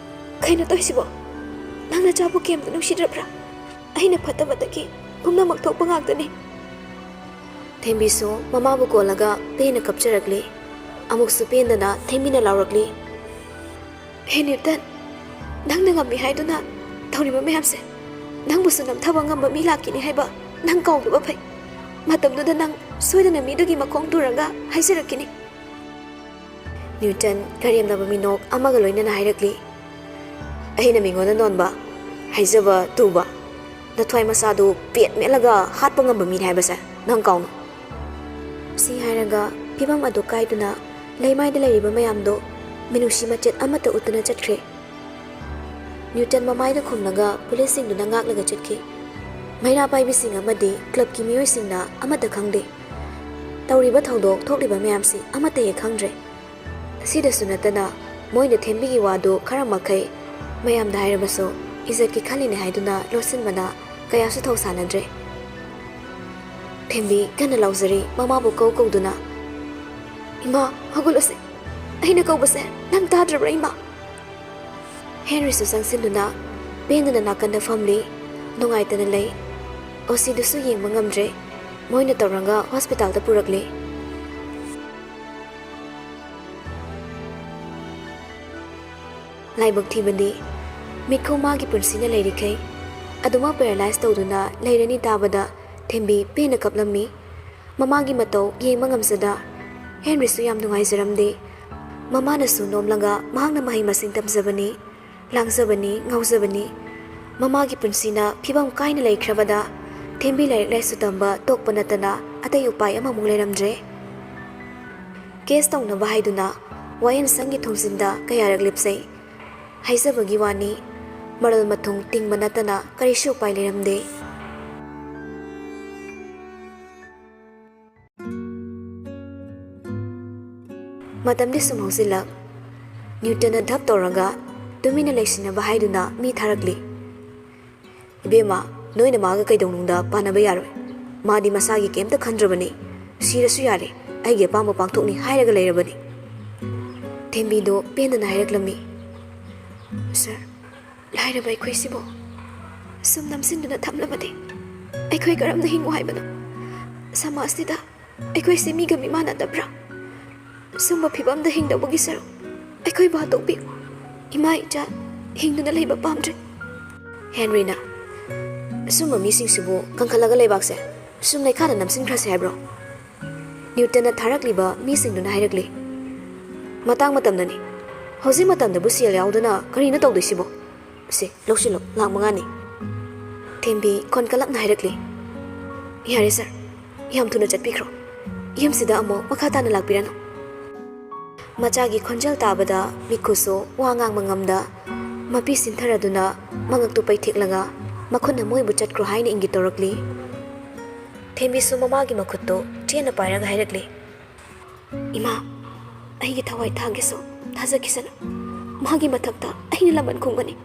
ꯀꯩꯅꯣ ꯇꯧꯔꯤꯁꯤꯕꯣ? ꯅꯪ ꯅꯆꯥꯕꯨ ꯀꯩꯝꯇ ꯅꯨꯡꯁꯤꯗ꯭ꯔꯕ꯭ꯔꯥ? ꯑꯩꯅ ꯐꯠꯇꯕꯗꯒꯤ ꯄꯨꯝꯅꯃꯛ ꯊꯣꯛꯄ ꯉꯥꯛꯇꯅꯤ꯫ ꯊꯦꯝꯕꯤꯁꯨ ꯃꯃꯥꯕꯨ ꯀꯣꯜꯂꯒ ꯄꯦꯟꯅ ꯀꯞꯆꯔꯛꯂꯤ꯫ ꯑꯃꯨꯛꯁꯨ ꯄꯦꯟꯗꯅ ꯊꯦꯝꯕꯤꯅ ꯂꯥꯎꯔꯛꯂꯤ꯫ "ꯍꯦ ꯅ꯭ꯌꯨꯇꯟ, ꯅꯪꯅ ꯉꯝꯃꯤ ꯍꯥꯏꯗꯨꯅ ꯇꯧꯔꯤꯕ ꯃꯌꯥꯝꯁꯦ, ꯅꯪꯕꯨꯁꯨ ꯅꯝꯊꯕ ꯉꯝꯕ ꯃꯤ ꯂꯥꯛꯈꯤꯅꯤ ꯍꯥꯏꯕ ꯅꯪ ꯀꯥꯎꯗꯕ ꯐꯩ꯫ ꯃꯇꯝꯗꯨꯗ ꯅꯪ ꯁꯣꯏꯗꯅ ꯃꯤꯗꯨꯒꯤ ꯃꯈꯣꯡ ꯇꯨꯔꯒ ꯍꯥꯏꯖꯔꯛꯈꯤꯅꯤ꯫" ꯅ꯭ꯌꯨꯇꯟ ꯀꯔꯦꯝꯅꯕ ꯃꯤꯅꯣꯛ ꯑꯃꯒ ꯂꯣꯏꯅꯅ ꯍꯥꯏꯔꯛꯂꯤ꯫ "ꯑꯩꯅ ꯃꯤꯉꯣꯟꯗ ꯅꯣꯟꯕ, ꯍꯥꯏꯖꯕ ꯇꯨꯕ, ꯅꯊ꯭ꯋꯥꯏ ꯃꯆꯥꯗꯨ ꯄꯦꯠ ꯃꯦꯠꯂꯒ ꯍꯥꯠꯄ ꯉꯝꯕ ꯃꯤꯅꯤ ꯍꯥꯏꯕꯁꯦ ꯅꯪ ꯀꯥꯎꯅꯨ꯫" ꯁꯤ ꯍꯥꯏꯔꯒ ꯐꯤꯕꯝ ꯑꯗꯨ ꯀꯥꯏꯗꯨꯅ ꯂꯩꯃꯥꯏꯗ ꯂꯩꯔꯤꯕ ꯃꯌꯥꯝꯗꯨ ꯃꯤꯅꯨꯡꯁꯤ ꯃꯆꯦꯠ ꯑꯃꯠꯇ ꯎꯠꯇꯨꯅ ꯆꯠꯈ꯭ꯔꯦ꯫ ꯅ꯭ꯌꯨꯇꯟ ꯃꯃꯥꯏꯗ ꯈꯨꯝꯂꯒ ꯄꯨꯂꯤꯁꯁꯤꯡꯗꯨꯅ ꯉꯥꯛꯂꯒ ꯆꯠꯈꯤ꯫ ꯃꯩꯔꯥ ꯄꯥꯏꯕꯤꯁꯤꯡ ꯑꯃꯗꯤ ꯀ꯭ꯂꯕꯀꯤ ꯃꯤꯑꯣꯏꯁꯤꯡꯅ ꯑꯃꯠꯇ ꯈꯪꯗꯦ꯫ ꯇꯧꯔꯤꯕ ꯊꯧꯗꯣꯛ ꯊꯣꯛꯂꯤꯕ ꯃꯌꯥꯝꯁꯤ ꯑꯃꯠꯇ ꯍꯦꯛ ꯈꯪꯗ꯭ꯔꯦ꯫ ꯑꯁꯤꯗꯁꯨ ꯅꯠꯇꯅ ꯃꯣꯏꯅ ꯊꯦꯝꯕꯤꯒꯤ ꯋꯥꯗꯨ ꯈꯔ ꯃꯈꯩ ꯃꯌꯥꯝꯗ ꯍꯥꯏꯔꯕꯁꯨ ꯏꯖꯠꯀꯤ ꯈꯜꯂꯤꯅꯦ ꯍꯥꯏꯗꯨꯅ ꯂꯣꯠꯁꯤꯟꯕꯅ ꯀꯌꯥꯁꯨ ꯊꯧꯁꯥꯅꯗ꯭ꯔꯦ꯫ ꯊꯦꯝꯕꯤ ꯀꯟꯅ ꯂꯥꯎꯖꯔꯤ ꯃꯃꯥꯕꯨ ꯀꯧ ꯀꯧꯗꯨꯅ꯫ "ꯏꯃꯥ, ꯍꯧꯒꯠꯂꯨꯁꯦ꯫ ꯑꯩꯅ ꯀꯧꯕꯁꯦ ꯅꯪ ꯇꯥꯗ꯭ꯔꯕ꯭ꯔꯥ ꯏꯃꯥ?" ꯍꯦꯟꯔꯤꯁꯨ ꯆꯪꯁꯤꯟꯗꯨꯅ ꯄꯦꯟꯗꯅ ꯅꯥꯀꯟꯗ ꯐꯝꯂꯤ꯫ ꯅꯨꯡꯉꯥꯏꯇꯅ ꯂꯩ꯫ ꯑꯣꯁꯤꯗꯨꯁꯨ ꯌꯦꯡꯕ ꯉꯝꯗ꯭ꯔꯦ꯫ ꯃꯣꯏꯅ ꯇꯧꯔꯒ ꯍꯣꯁꯄꯤꯇꯥꯜꯗ ꯄꯨꯔꯛꯂꯦ꯫ ꯂꯥꯏꯕꯛ ꯊꯤꯕꯗꯤ, ꯃꯤꯠꯈꯨ ꯃꯥꯒꯤ ꯄꯨꯟꯁꯤꯅ ꯂꯩꯔꯤꯈꯩ ꯑꯗꯨꯃꯛ ꯄꯦꯔꯥꯂꯥꯏꯁ ꯇꯧꯗꯨꯅ ꯂꯩꯔꯅꯤ ꯇꯥꯕꯗ ꯊꯦꯝꯕꯤ ꯄꯦꯟꯅ ꯀꯞꯂꯝꯃꯤ꯫ ꯃꯃꯥꯒꯤ ꯃꯇꯧ ꯌꯦꯡꯕ ꯉꯝꯖꯗ ꯍꯦꯟꯔꯤꯁꯨ ꯌꯥꯝ ꯅꯨꯡꯉꯥꯏꯖꯔꯝꯗꯦ꯫ ꯃꯃꯥꯅꯁꯨ ꯅꯣꯝꯂꯒ ꯃꯍꯥꯛꯅ ꯃꯍꯩ ꯃꯁꯤꯡ ꯇꯝꯖꯕꯅꯤ, ꯂꯥꯡꯖꯕꯅꯤ, ꯉꯥꯎꯖꯕꯅꯤ꯫ ꯃꯃꯥꯒꯤ ꯄꯨꯟꯁꯤꯅ ꯐꯤꯕꯝ ꯀꯥꯏꯅ ꯂꯩꯈ꯭ꯔꯕꯗ ꯊꯦꯝꯕꯤ ꯂꯥꯏꯔꯤꯛ ꯂꯥꯏꯁꯨ ꯇꯝꯕ ꯇꯣꯛꯄ ꯅꯠꯇꯅ ꯑꯇꯩ ꯎꯄꯥꯏ ꯑꯃꯃꯨꯛ ꯂꯩꯔꯝꯗ꯭ꯔꯦ꯫ ꯀꯦꯁ ꯇꯧꯅꯕ ꯍꯥꯏꯗꯨꯅ ꯋꯥꯌꯦꯜꯁꯪꯒꯤ ꯊꯣꯡꯖꯤꯟꯗ ꯀꯌꯥꯔꯛ ꯂꯦꯞꯆꯩ꯫ ꯍꯥꯏꯖꯕꯒꯤ ꯋꯥꯅꯤ, ꯃꯔꯜ ꯃꯊꯨꯝ ꯇꯤꯡꯕ ꯅꯠꯇꯅ ꯀꯔꯤꯁꯨ ꯎꯄꯥꯏ ꯂꯩꯔꯝꯗꯦ꯫ ꯃꯇꯝꯗꯤ ꯁꯨꯝ ꯍꯧꯖꯤꯜꯂꯛ, ꯅ꯭ꯌꯨꯇꯟꯅ ꯙꯞ ꯇꯧꯔꯒ ꯇꯨꯃꯤꯟꯅ ꯂꯩꯁꯤꯟꯅꯕ ꯍꯥꯏꯗꯨꯅ ꯃꯤ ꯊꯥꯔꯛꯂꯤ꯫ "ꯏꯕꯦꯝꯃ, ꯅꯣꯏꯅ ꯃꯥꯒ ꯀꯩꯗꯧꯅꯨꯡꯗ ꯄꯥꯟꯅꯕ ꯌꯥꯔꯣꯏ꯫ ꯃꯥꯗꯤ ꯃꯁꯥꯒꯤ ꯀꯩꯝꯇ ꯈꯟꯗ꯭ꯔꯕꯅꯤ꯫ ꯁꯤꯔꯁꯨ ꯌꯥꯔꯦ, ꯑꯩꯒꯤ ꯑꯄꯥꯝꯕ ꯄꯥꯡꯊꯣꯛꯅꯤ ꯍꯥꯏꯔꯒ ꯂꯩꯔꯕꯅꯤ꯫" ꯊꯦꯝꯕꯤꯗꯣ ꯄꯦꯟꯗꯅ ꯍꯥꯏꯔꯛꯂꯝꯃꯤ꯫ "ꯁꯥꯔ, ꯂꯥꯏꯔꯕ ꯑꯩꯈꯣꯏꯁꯤꯕꯨ ꯁꯨꯝ ꯅꯝꯁꯤꯟꯗꯨꯅ ꯊꯝꯂꯕꯗꯤ ꯑꯩꯈꯣꯏ ꯀꯔꯝꯅ ꯍꯤꯡꯉꯨ ꯍꯥꯏꯕꯅꯣ? ꯁꯃꯥꯖꯁꯤꯗ ꯑꯩꯈꯣꯏꯁꯤ ꯃꯤꯒ ꯃꯤꯃꯥꯟꯅꯗꯕ꯭ꯔꯥ? ꯁꯨꯝꯕ ꯐꯤꯕꯝꯗ ꯍꯤꯡꯗꯧꯕꯒꯤ ꯁꯔꯨꯛ ꯑꯩꯈꯣꯏꯕꯨ ꯍꯥꯠꯇꯣꯛꯄꯤꯌꯨ꯫ ꯏꯃꯥ ꯏꯆꯥ ꯍꯤꯡꯗꯨꯅ ꯂꯩꯕ ꯄꯥꯝꯗ꯭ꯔꯦ꯫ ꯍꯦꯟꯔꯤꯅ, "ꯑꯁꯨꯝꯕ ꯃꯤꯁꯤꯡꯁꯤꯕꯨ ꯀꯟꯈꯠꯂꯒ ꯂꯩꯕꯥꯛꯁꯦ ꯁꯨꯝ ꯂꯩꯈꯥꯗ ꯅꯝꯁꯤꯟꯈ꯭ꯔꯁꯦ ꯍꯥꯏꯕ꯭ꯔꯣ?" ꯅ꯭ꯌꯨꯇꯟꯅ ꯊꯥꯔꯛꯂꯤꯕ ꯃꯤꯁꯤꯡꯗꯨꯅ ꯍꯥꯏꯔꯛꯂꯤ, "ꯃꯇꯥꯡ ꯃꯇꯝꯅꯅꯤ꯫ ꯍꯧꯖꯤꯛ ꯃꯇꯝꯗꯕꯨ ꯁꯦꯜ ꯌꯥꯎꯗꯅ ꯀꯔꯤꯅꯣ ꯇꯧꯗꯣꯏꯁꯤꯕꯣ? ꯁꯦ, ꯂꯧꯁꯤꯜꯂꯣ, ꯂꯥꯛ ꯃꯉꯥꯅꯤ꯫" ꯊꯦꯝꯕꯤ ꯈꯣꯟ ꯀꯜꯂꯞꯅ ꯍꯥꯏꯔꯛꯂꯤ, "ꯌꯥꯔꯦ ꯁꯥꯔ, ꯌꯥꯝ ꯊꯨꯅ ꯆꯠꯄꯤꯈ꯭ꯔꯣ꯫ ꯌꯨꯝꯁꯤꯗ ꯑꯃꯨꯛ ꯃꯈꯥ ꯇꯥꯅ ꯂꯥꯛꯄꯤꯔꯅꯨ꯫" ꯃꯆꯥꯒꯤ ꯈꯣꯟꯖꯦꯜ ꯇꯥꯕꯗ ꯃꯤꯈꯨꯁꯨ ꯋꯥ ꯉꯥꯡꯕ ꯉꯝꯗ ꯃꯄꯤ ꯁꯤꯟꯊꯔꯗꯨꯅ ꯃꯉꯛꯇꯨ ꯄꯩꯊꯦꯛꯂꯒ ꯃꯈꯨꯠꯅ ꯃꯣꯏꯕꯨ ꯆꯠꯈ꯭ꯔꯣ ꯍꯥꯏꯅ ꯏꯪꯒꯤꯠ ꯇꯧꯔꯛꯂꯤ꯫ ꯊꯦꯝꯕꯤꯁꯨ ꯃꯃꯥꯒꯤ ꯃꯈꯨꯠꯇꯨ ꯆꯦꯠꯅ ꯄꯥꯏꯔꯒ ꯍꯥꯏꯔꯛꯂꯤ, "ꯏꯃꯥ, ꯑꯩꯒꯤ ꯊꯋꯥꯏ ꯊꯥꯒꯦꯁꯨ ꯊꯥꯖꯈꯤꯁꯅꯨ꯫ ꯃꯥꯒꯤ ꯃꯊꯛꯇ ꯑꯩꯅ ꯂꯃꯟ ꯈꯨꯝꯒꯅꯤ꯫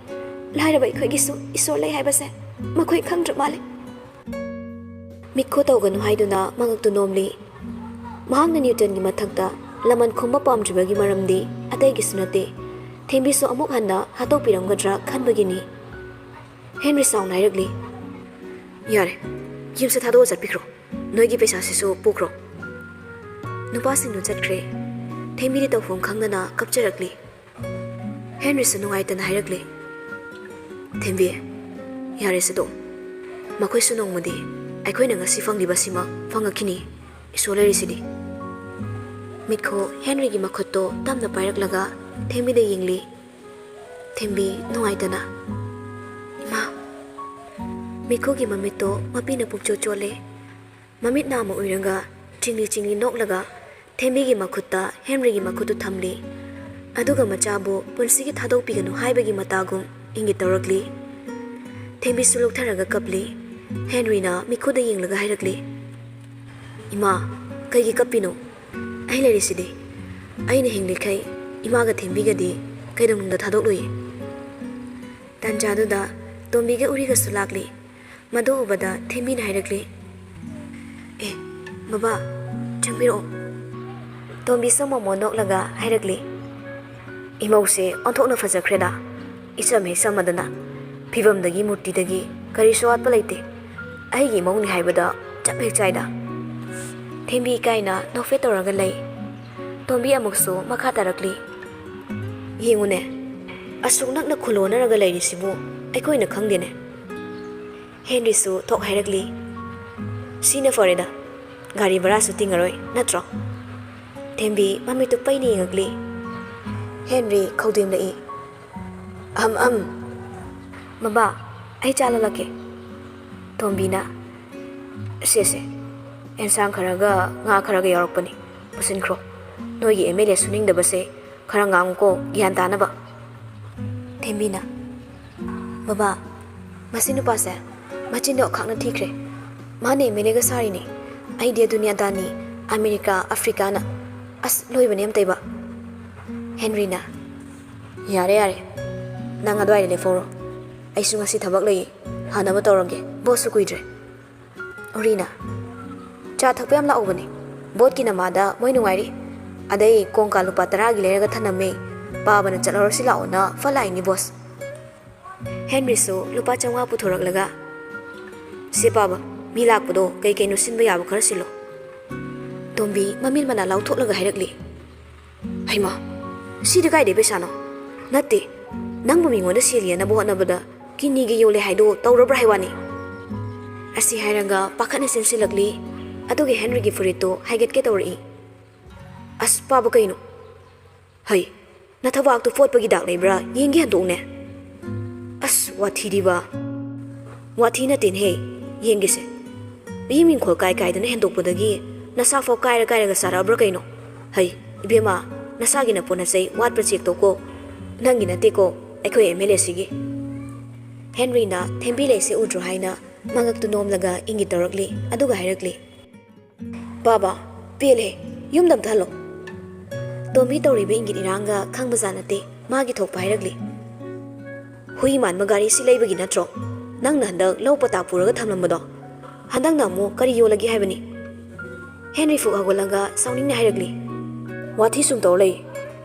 ꯂꯥꯏꯔꯕ ꯑꯩꯈꯣꯏꯒꯤꯁꯨ ꯏꯁꯣꯔ ꯂꯩ ꯍꯥꯏꯕꯁꯦ ꯃꯈꯣꯏ ꯈꯪꯗ꯭ꯔ ꯃꯥꯜꯂꯦ꯫" ꯃꯤꯠꯈꯨ ꯇꯧꯒꯅꯨ ꯍꯥꯏꯗꯨꯅ ꯃꯉꯛꯇꯨ ꯅꯣꯝꯂꯤ꯫ ꯃꯍꯥꯛꯅ ꯅ꯭ꯌꯨꯇꯟꯒꯤ ꯃꯊꯛꯇ ꯂꯃꯟ ꯈꯨꯝꯕ ꯄꯥꯝꯗ꯭ꯔꯤꯕꯒꯤ ꯃꯔꯝꯗꯤ ꯑꯇꯩꯒꯤꯁꯨ ꯅꯠꯇꯦ, ꯊꯦꯝꯕꯤꯁꯨ ꯑꯃꯨꯛ ꯍꯟꯅ ꯍꯥꯠꯇꯣꯛꯄꯤꯔꯝꯒꯗ꯭ꯔꯥ ꯈꯟꯕꯒꯤꯅꯤ꯫ ꯍꯦꯟꯔꯤ ꯁꯥꯎꯅ ꯍꯥꯏꯔꯛꯂꯤ, "ꯌꯥꯔꯦ, ꯌꯨꯝꯁꯦ ꯊꯥꯗꯣꯛꯑ ꯆꯠꯄꯤꯈ꯭ꯔꯣ꯫ ꯅꯣꯏꯒꯤ ꯄꯩꯁꯥꯁꯤꯁꯨ ꯄꯨꯈ꯭ꯔꯣ꯫" ꯅꯨꯄꯥꯁꯤꯡꯗꯨ ꯆꯠꯈ꯭ꯔꯦ꯫ ꯊꯦꯝꯕꯤꯗꯤ ꯇꯧꯐꯝ ꯈꯪꯗꯅ ꯀꯞꯆꯔꯛꯂꯤ꯫ ꯍꯦꯟꯔꯤꯁꯨ ꯅꯨꯡꯉꯥꯏꯇꯅ ꯍꯥꯏꯔꯛꯂꯤ, "ꯊꯦꯝꯕꯤ, ꯌꯥꯔꯦ ꯁꯦꯗꯣ꯫ ꯃꯈꯣꯏꯁꯨ ꯅꯣꯡꯃꯗꯤ ꯑꯩꯈꯣꯏꯅ ꯉꯁꯤ ꯐꯪꯂꯤꯕꯁꯤꯃꯛ ꯐꯪꯉꯛꯈꯤꯅꯤ꯫ ꯏꯁꯣꯔ ꯂꯩꯔꯤꯁꯤꯗꯤ꯫" ꯃꯤꯠꯈꯨ ꯍꯦꯟꯔꯤꯒꯤ ꯃꯈꯨꯠꯇꯣ ꯇꯞꯅ ꯄꯥꯏꯔꯛꯂꯒ ꯊꯦꯝꯕꯤꯗ ꯌꯦꯡꯂꯤ꯫ ꯊꯦꯝꯕꯤ ꯅꯨꯡꯉꯥꯏꯇꯅ, "ꯏꯃꯥ꯫" ꯃꯤꯠꯈꯨꯒꯤ ꯃꯃꯤꯠꯇꯣ ꯃꯄꯤꯅ ꯄꯨꯡꯆꯣꯠ ꯆꯣꯠꯂꯦ꯫ ꯃꯃꯤꯠ ꯅꯥ ꯑꯃ ꯎꯏꯔꯒ ꯆꯤꯡꯂꯤ ꯆꯤꯡꯂꯤ ꯅꯣꯛꯂꯒ ꯊꯦꯝꯕꯤꯒꯤ ꯃꯈꯨꯠꯇ ꯍꯦꯟꯔꯤꯒꯤ ꯃꯈꯨꯠꯇꯨ ꯊꯝꯂꯤ꯫ ꯑꯗꯨꯒ ꯃꯆꯥꯕꯨ ꯄꯨꯟꯁꯤꯒꯤ ꯊꯥꯗꯣꯛꯄꯤꯒꯅꯨ ꯍꯥꯏꯕꯒꯤ ꯃꯇꯥꯒꯨꯝ ꯏꯪꯒꯤꯠ ꯇꯧꯔꯛꯂꯤ꯫ ꯊꯦꯝꯕꯤꯁꯨ ꯂꯨꯞꯊꯔꯒ ꯀꯞꯂꯤ꯫ ꯍꯦꯟꯔꯤꯅ ꯃꯤꯠꯈꯨꯗ ꯌꯦꯡꯂꯒ ꯍꯥꯏꯔꯛꯂꯤ, "ꯏꯃꯥ, ꯀꯩꯒꯤ ꯀꯞꯄꯤꯅꯣ? ꯑꯩ ꯂꯩꯔꯤꯁꯤꯗꯤ꯫ ꯑꯩꯅ ꯍꯤꯡꯂꯤꯈꯩ ꯏꯃꯥꯒ ꯊꯦꯝꯕꯤꯒꯗꯤ ꯀꯩꯗꯧꯅꯨꯡꯗ ꯊꯥꯗꯣꯛꯂꯣꯏꯌꯦ꯫" ꯇꯥꯟꯖꯥꯗꯨꯗ ꯇꯣꯝꯕꯤꯒ ꯎꯔꯤꯒꯁꯨ ꯂꯥꯛꯂꯤ꯫ ꯃꯗꯨ ꯎꯕꯗ ꯊꯦꯝꯕꯤꯅ ꯍꯥꯏꯔꯛꯂꯤ, "ꯑꯦ, ꯕꯕꯥ, ꯆꯪꯕꯤꯔꯛꯑꯣ꯫" ꯇꯣꯝꯕꯤꯁꯨ ꯃꯣꯃꯣ ꯅꯣꯛꯂꯒ ꯍꯥꯏꯔꯛꯂꯤ, "ꯏꯃꯧꯁꯦ ꯑꯣꯟꯊꯣꯛꯅ ꯐꯖꯈ꯭ꯔꯦꯗ꯫ ꯏꯆꯝ ꯍꯦꯛ ꯆꯝꯃꯗꯅ, ꯐꯤꯕꯝꯗꯒꯤ ꯃꯨꯔꯇꯤꯗꯒꯤ ꯀꯔꯤꯁꯨ ꯋꯥꯠꯄ ꯂꯩꯇꯦ꯫ ꯑꯩꯒꯤ ꯏꯃꯧꯅꯤ ꯍꯥꯏꯕꯗ ꯆꯞ ꯍꯦꯛ ꯆꯥꯏꯗ꯫ ꯊꯦꯝꯕꯤ ꯏꯀꯥꯏꯅ ꯅꯣꯛꯐꯦꯠ ꯇꯧꯔꯒ ꯂꯩ꯫ ꯇꯣꯝꯕꯤ ꯑꯃꯨꯛꯁꯨ ꯃꯈꯥ ꯇꯥꯔꯛꯂꯤ꯫ "ꯌꯦꯡꯉꯨꯅꯦ, ꯑꯁꯨꯛ ꯅꯛꯅ ꯈꯨꯂꯣꯟꯅꯔꯒ ꯂꯩꯔꯤꯁꯤꯕꯨ ꯑꯩꯈꯣꯏꯅ ꯈꯪꯗꯦꯅꯦ꯫" ꯍꯦꯟꯔꯤꯁꯨ ꯊꯣꯛ ꯍꯥꯏꯔꯛꯂꯤ꯫ "ꯁꯤꯅ ꯐꯔꯦꯗ, ꯒꯥꯔꯤ ꯚꯔꯥꯁꯨ ꯇꯤꯡꯉꯔꯣꯏ, ꯅꯠꯇ꯭ꯔꯣ?" ꯊꯦꯝꯕꯤ ꯃꯃꯤꯠꯇꯨ ꯄꯩꯅ ꯌꯦꯡꯉꯛꯂꯤ꯫ ꯍꯦꯟꯔꯤ ꯈꯧꯗꯦꯝꯂꯛꯏ꯫ "ꯑꯝ, ꯑꯝ꯫ ꯃꯃꯥ, ꯑꯩ ꯆꯥ ꯂꯣꯜꯂꯛꯀꯦ꯫" ꯇꯣꯝꯕꯤꯅ, "ꯁꯦ, ꯁꯦ, ꯑꯦꯟꯁꯥꯡ ꯈꯔꯒ ꯉꯥ ꯈꯔꯒ ꯌꯥꯎꯔꯛꯄꯅꯤ, ꯄꯨꯁꯤꯟꯈ꯭ꯔꯣ꯫ ꯅꯣꯏꯒꯤ ꯑꯦꯝ ꯑꯦꯜ ꯑꯦ ꯁꯨꯅꯤꯡꯗꯕꯁꯦ ꯈꯔ ꯉꯥꯡꯉꯨꯀꯣ, ꯒ꯭ꯌꯥꯟ ꯇꯥꯅꯕ꯫" ꯊꯦꯝꯕꯤꯅ, "ꯕꯕꯥ, ꯃꯁꯤ ꯅꯨꯄꯥꯁꯦ ꯃꯆꯤꯟꯗꯣ ꯑꯈꯥꯛꯅ ꯊꯤꯈ꯭ꯔꯦ꯫ ꯃꯥꯅ ꯑꯦꯝ ꯑꯦꯜ ꯑꯦꯒ ꯁꯥꯔꯤꯅꯦ꯫ ꯑꯩꯗꯤ ꯑꯗꯨꯅꯤ ꯑꯗꯥꯅꯤ, ꯑꯃꯦꯔꯤꯀꯥ, ꯑꯐ꯭ꯔꯤꯀꯥꯅ꯫ ꯑꯁ, ꯂꯣꯏꯕꯅꯦ ꯑꯝꯇꯩꯕ꯫" ꯍꯦꯟꯔꯤꯅ, "ꯌꯥꯔꯦ, ꯌꯥꯔꯦ꯫ ꯅꯪ ꯑꯗꯨꯋꯥꯏꯗ ꯂꯦꯞꯍꯧꯔꯣ꯫ ꯑꯩꯁꯨ ꯉꯁꯤ ꯊꯕꯛ ꯂꯩꯌꯦ꯫ ꯍꯥꯟꯅꯕ ꯇꯧꯔꯝꯒꯦ꯫ ꯕꯣꯁꯁꯨ ꯀꯨꯏꯗ꯭ꯔꯦ꯫" ꯎꯔꯤꯅ, "ꯆꯥ ꯊꯛꯄ ꯌꯥꯝ ꯂꯥꯛꯎꯕꯅꯦ꯫ ꯕꯣꯠꯀꯤ ꯅꯃꯥꯗ ꯃꯣꯏ ꯅꯨꯡꯉꯥꯏꯔꯤ꯫ ꯑꯗꯩ ꯀꯣꯡꯀꯥ ꯂꯨꯄꯥ ꯇꯔꯥꯒꯤ ꯂꯩꯔꯒ ꯊꯅꯝꯃꯦ꯫ ꯄꯥꯕꯅ ꯆꯠꯍꯧꯔꯁꯤ ꯂꯥꯛꯑꯣꯅ ꯐꯠ ꯂꯥꯛꯏꯅꯤ, ꯕꯣꯁ꯫" ꯍꯦꯟꯔꯤꯁꯨ ꯂꯨꯄꯥ ꯆꯥꯝꯃꯉꯥ ꯄꯨꯊꯣꯔꯛꯂꯒ, "ꯁꯦ ꯄꯥꯕ, ꯃꯤ ꯂꯥꯛꯄꯗꯣ ꯀꯩ ꯀꯩꯅꯣ ꯁꯤꯟꯕ ꯌꯥꯕ ꯈꯔ ꯁꯤꯜꯂꯣ꯫" ꯇꯣꯝꯕꯤ ꯃꯃꯤꯠ ꯃꯅꯥ ꯂꯥꯎꯊꯣꯛꯂꯒ ꯍꯥꯏꯔꯛꯂꯤ, "ꯍꯩꯃꯥ, ꯁꯤꯗꯤ ꯀꯥꯏꯗꯩ ꯄꯩꯁꯥꯅꯣ? ꯅꯠꯇꯦ, ꯅꯪꯕꯨ ꯃꯤꯉꯣꯟꯗ ꯁꯦꯜ ꯌꯦꯟꯅꯕ ꯍꯣꯠꯅꯕꯗ ꯀꯤꯗꯅꯤꯒ ꯌꯣꯜꯂꯦ ꯍꯥꯏꯗꯣ ꯇꯧꯔꯕ꯭ꯔꯥ ꯍꯥꯏ ꯋꯥꯅꯤ?" ꯑꯁꯤ ꯍꯥꯏꯔꯒ ꯄꯥꯈꯠꯅ ꯆꯦꯟꯁꯤꯜꯂꯛꯂꯤ꯫ ꯑꯗꯨꯒ ꯍꯦꯟꯔꯤꯒꯤ ꯐꯨꯔꯤꯠꯇꯨ ꯍꯥꯏꯒꯠꯀꯦ ꯇꯧꯔꯛꯏ꯫ "ꯑꯁ, ꯄꯥꯕ ꯀꯩꯅꯣ? ꯍꯩ, ꯅꯊꯕꯥꯛꯇꯨ ꯐꯣꯠꯄꯒꯤ ꯗꯥꯛ ꯂꯩꯕ꯭ꯔꯥ? ꯌꯦꯡꯒꯦ ꯍꯟꯗꯣꯛꯎꯅꯦ꯫" "ꯑꯁ, ꯋꯥꯊꯤꯗꯤꯕ꯫" "ꯋꯥꯊꯤ ꯅꯠꯇꯦꯅꯦꯍꯦ, ꯌꯦꯡꯒꯦꯁꯦ꯫ ꯃꯤ ꯃꯤꯡꯈꯣꯜ ꯀꯥꯏ ꯀꯥꯏꯗꯅ ꯍꯦꯟꯗꯣꯛꯄꯗꯒꯤ ꯅꯁꯥꯐꯥꯎ ꯀꯥꯏꯔ ꯀꯥꯏꯔꯒ ꯆꯥꯔꯛꯑꯕ꯭ꯔꯥ ꯀꯩꯅꯣ? ꯍꯩ, ꯏꯕꯦꯝꯃ, ꯅꯁꯥꯒꯤ ꯅꯄꯣꯠ ꯅꯆꯩ ꯋꯥꯠꯄ꯭ꯔꯥ ꯆꯦꯛ ꯇꯧꯀꯣ꯫ ꯅꯪꯒꯤ ꯅꯠꯇꯦꯀꯣ, ꯑꯩꯈꯣꯏ ꯑꯦꯝ ꯑꯦꯜ ꯑꯦ ꯁꯤꯒꯤ꯫" ꯍꯦꯟꯔꯤꯅ ꯊꯦꯝꯕꯤ ꯂꯩꯁꯦ ꯎꯗ꯭ꯔꯣ ꯍꯥꯏꯅ ꯃꯉꯛꯇꯨ ꯅꯣꯝꯂꯒ ꯏꯪꯒꯤꯠ ꯇꯧꯔꯛꯂꯤ, ꯑꯗꯨꯒ ꯍꯥꯏꯔꯛꯂꯤ, "ꯕꯥꯕꯥ, ꯄꯦꯜꯂꯦ, ꯌꯨꯝꯗ ꯑꯝꯇ ꯍꯜꯂꯣ꯫" ꯇꯣꯝꯕꯤ ꯇꯧꯔꯤꯕ ꯏꯪꯒꯤꯠ ꯏꯔꯥꯡꯒ ꯈꯪꯕꯖꯥꯠ ꯅꯠꯇꯦ, ꯃꯥꯒꯤ ꯊꯣꯛꯄ ꯍꯥꯏꯔꯛꯂꯤ꯫ "ꯍꯨꯏ ꯃꯥꯟꯕ ꯒꯥꯔꯤꯁꯤ ꯂꯩꯕꯒꯤ ꯅꯠꯇ꯭ꯔꯣ ꯅꯪꯅ ꯍꯟꯗꯛ ꯂꯧ ꯄꯇꯥ ꯄꯨꯔꯒ ꯊꯝꯂꯝꯕꯗꯣ? ꯍꯟꯗꯛꯅ ꯑꯃꯨꯛ ꯀꯔꯤ ꯌꯣꯜꯂꯒꯦ ꯍꯥꯏꯕꯅꯤ?" ꯍꯦꯟꯔꯤ ꯐꯨꯛ ꯍꯧꯒꯠꯂꯒ ꯁꯥꯎꯅꯤꯡꯅ ꯍꯥꯏꯔꯛꯂꯤ꯫ "ꯋꯥꯊꯤ ꯁꯨꯝ ꯇꯧꯔ ꯂꯩ꯫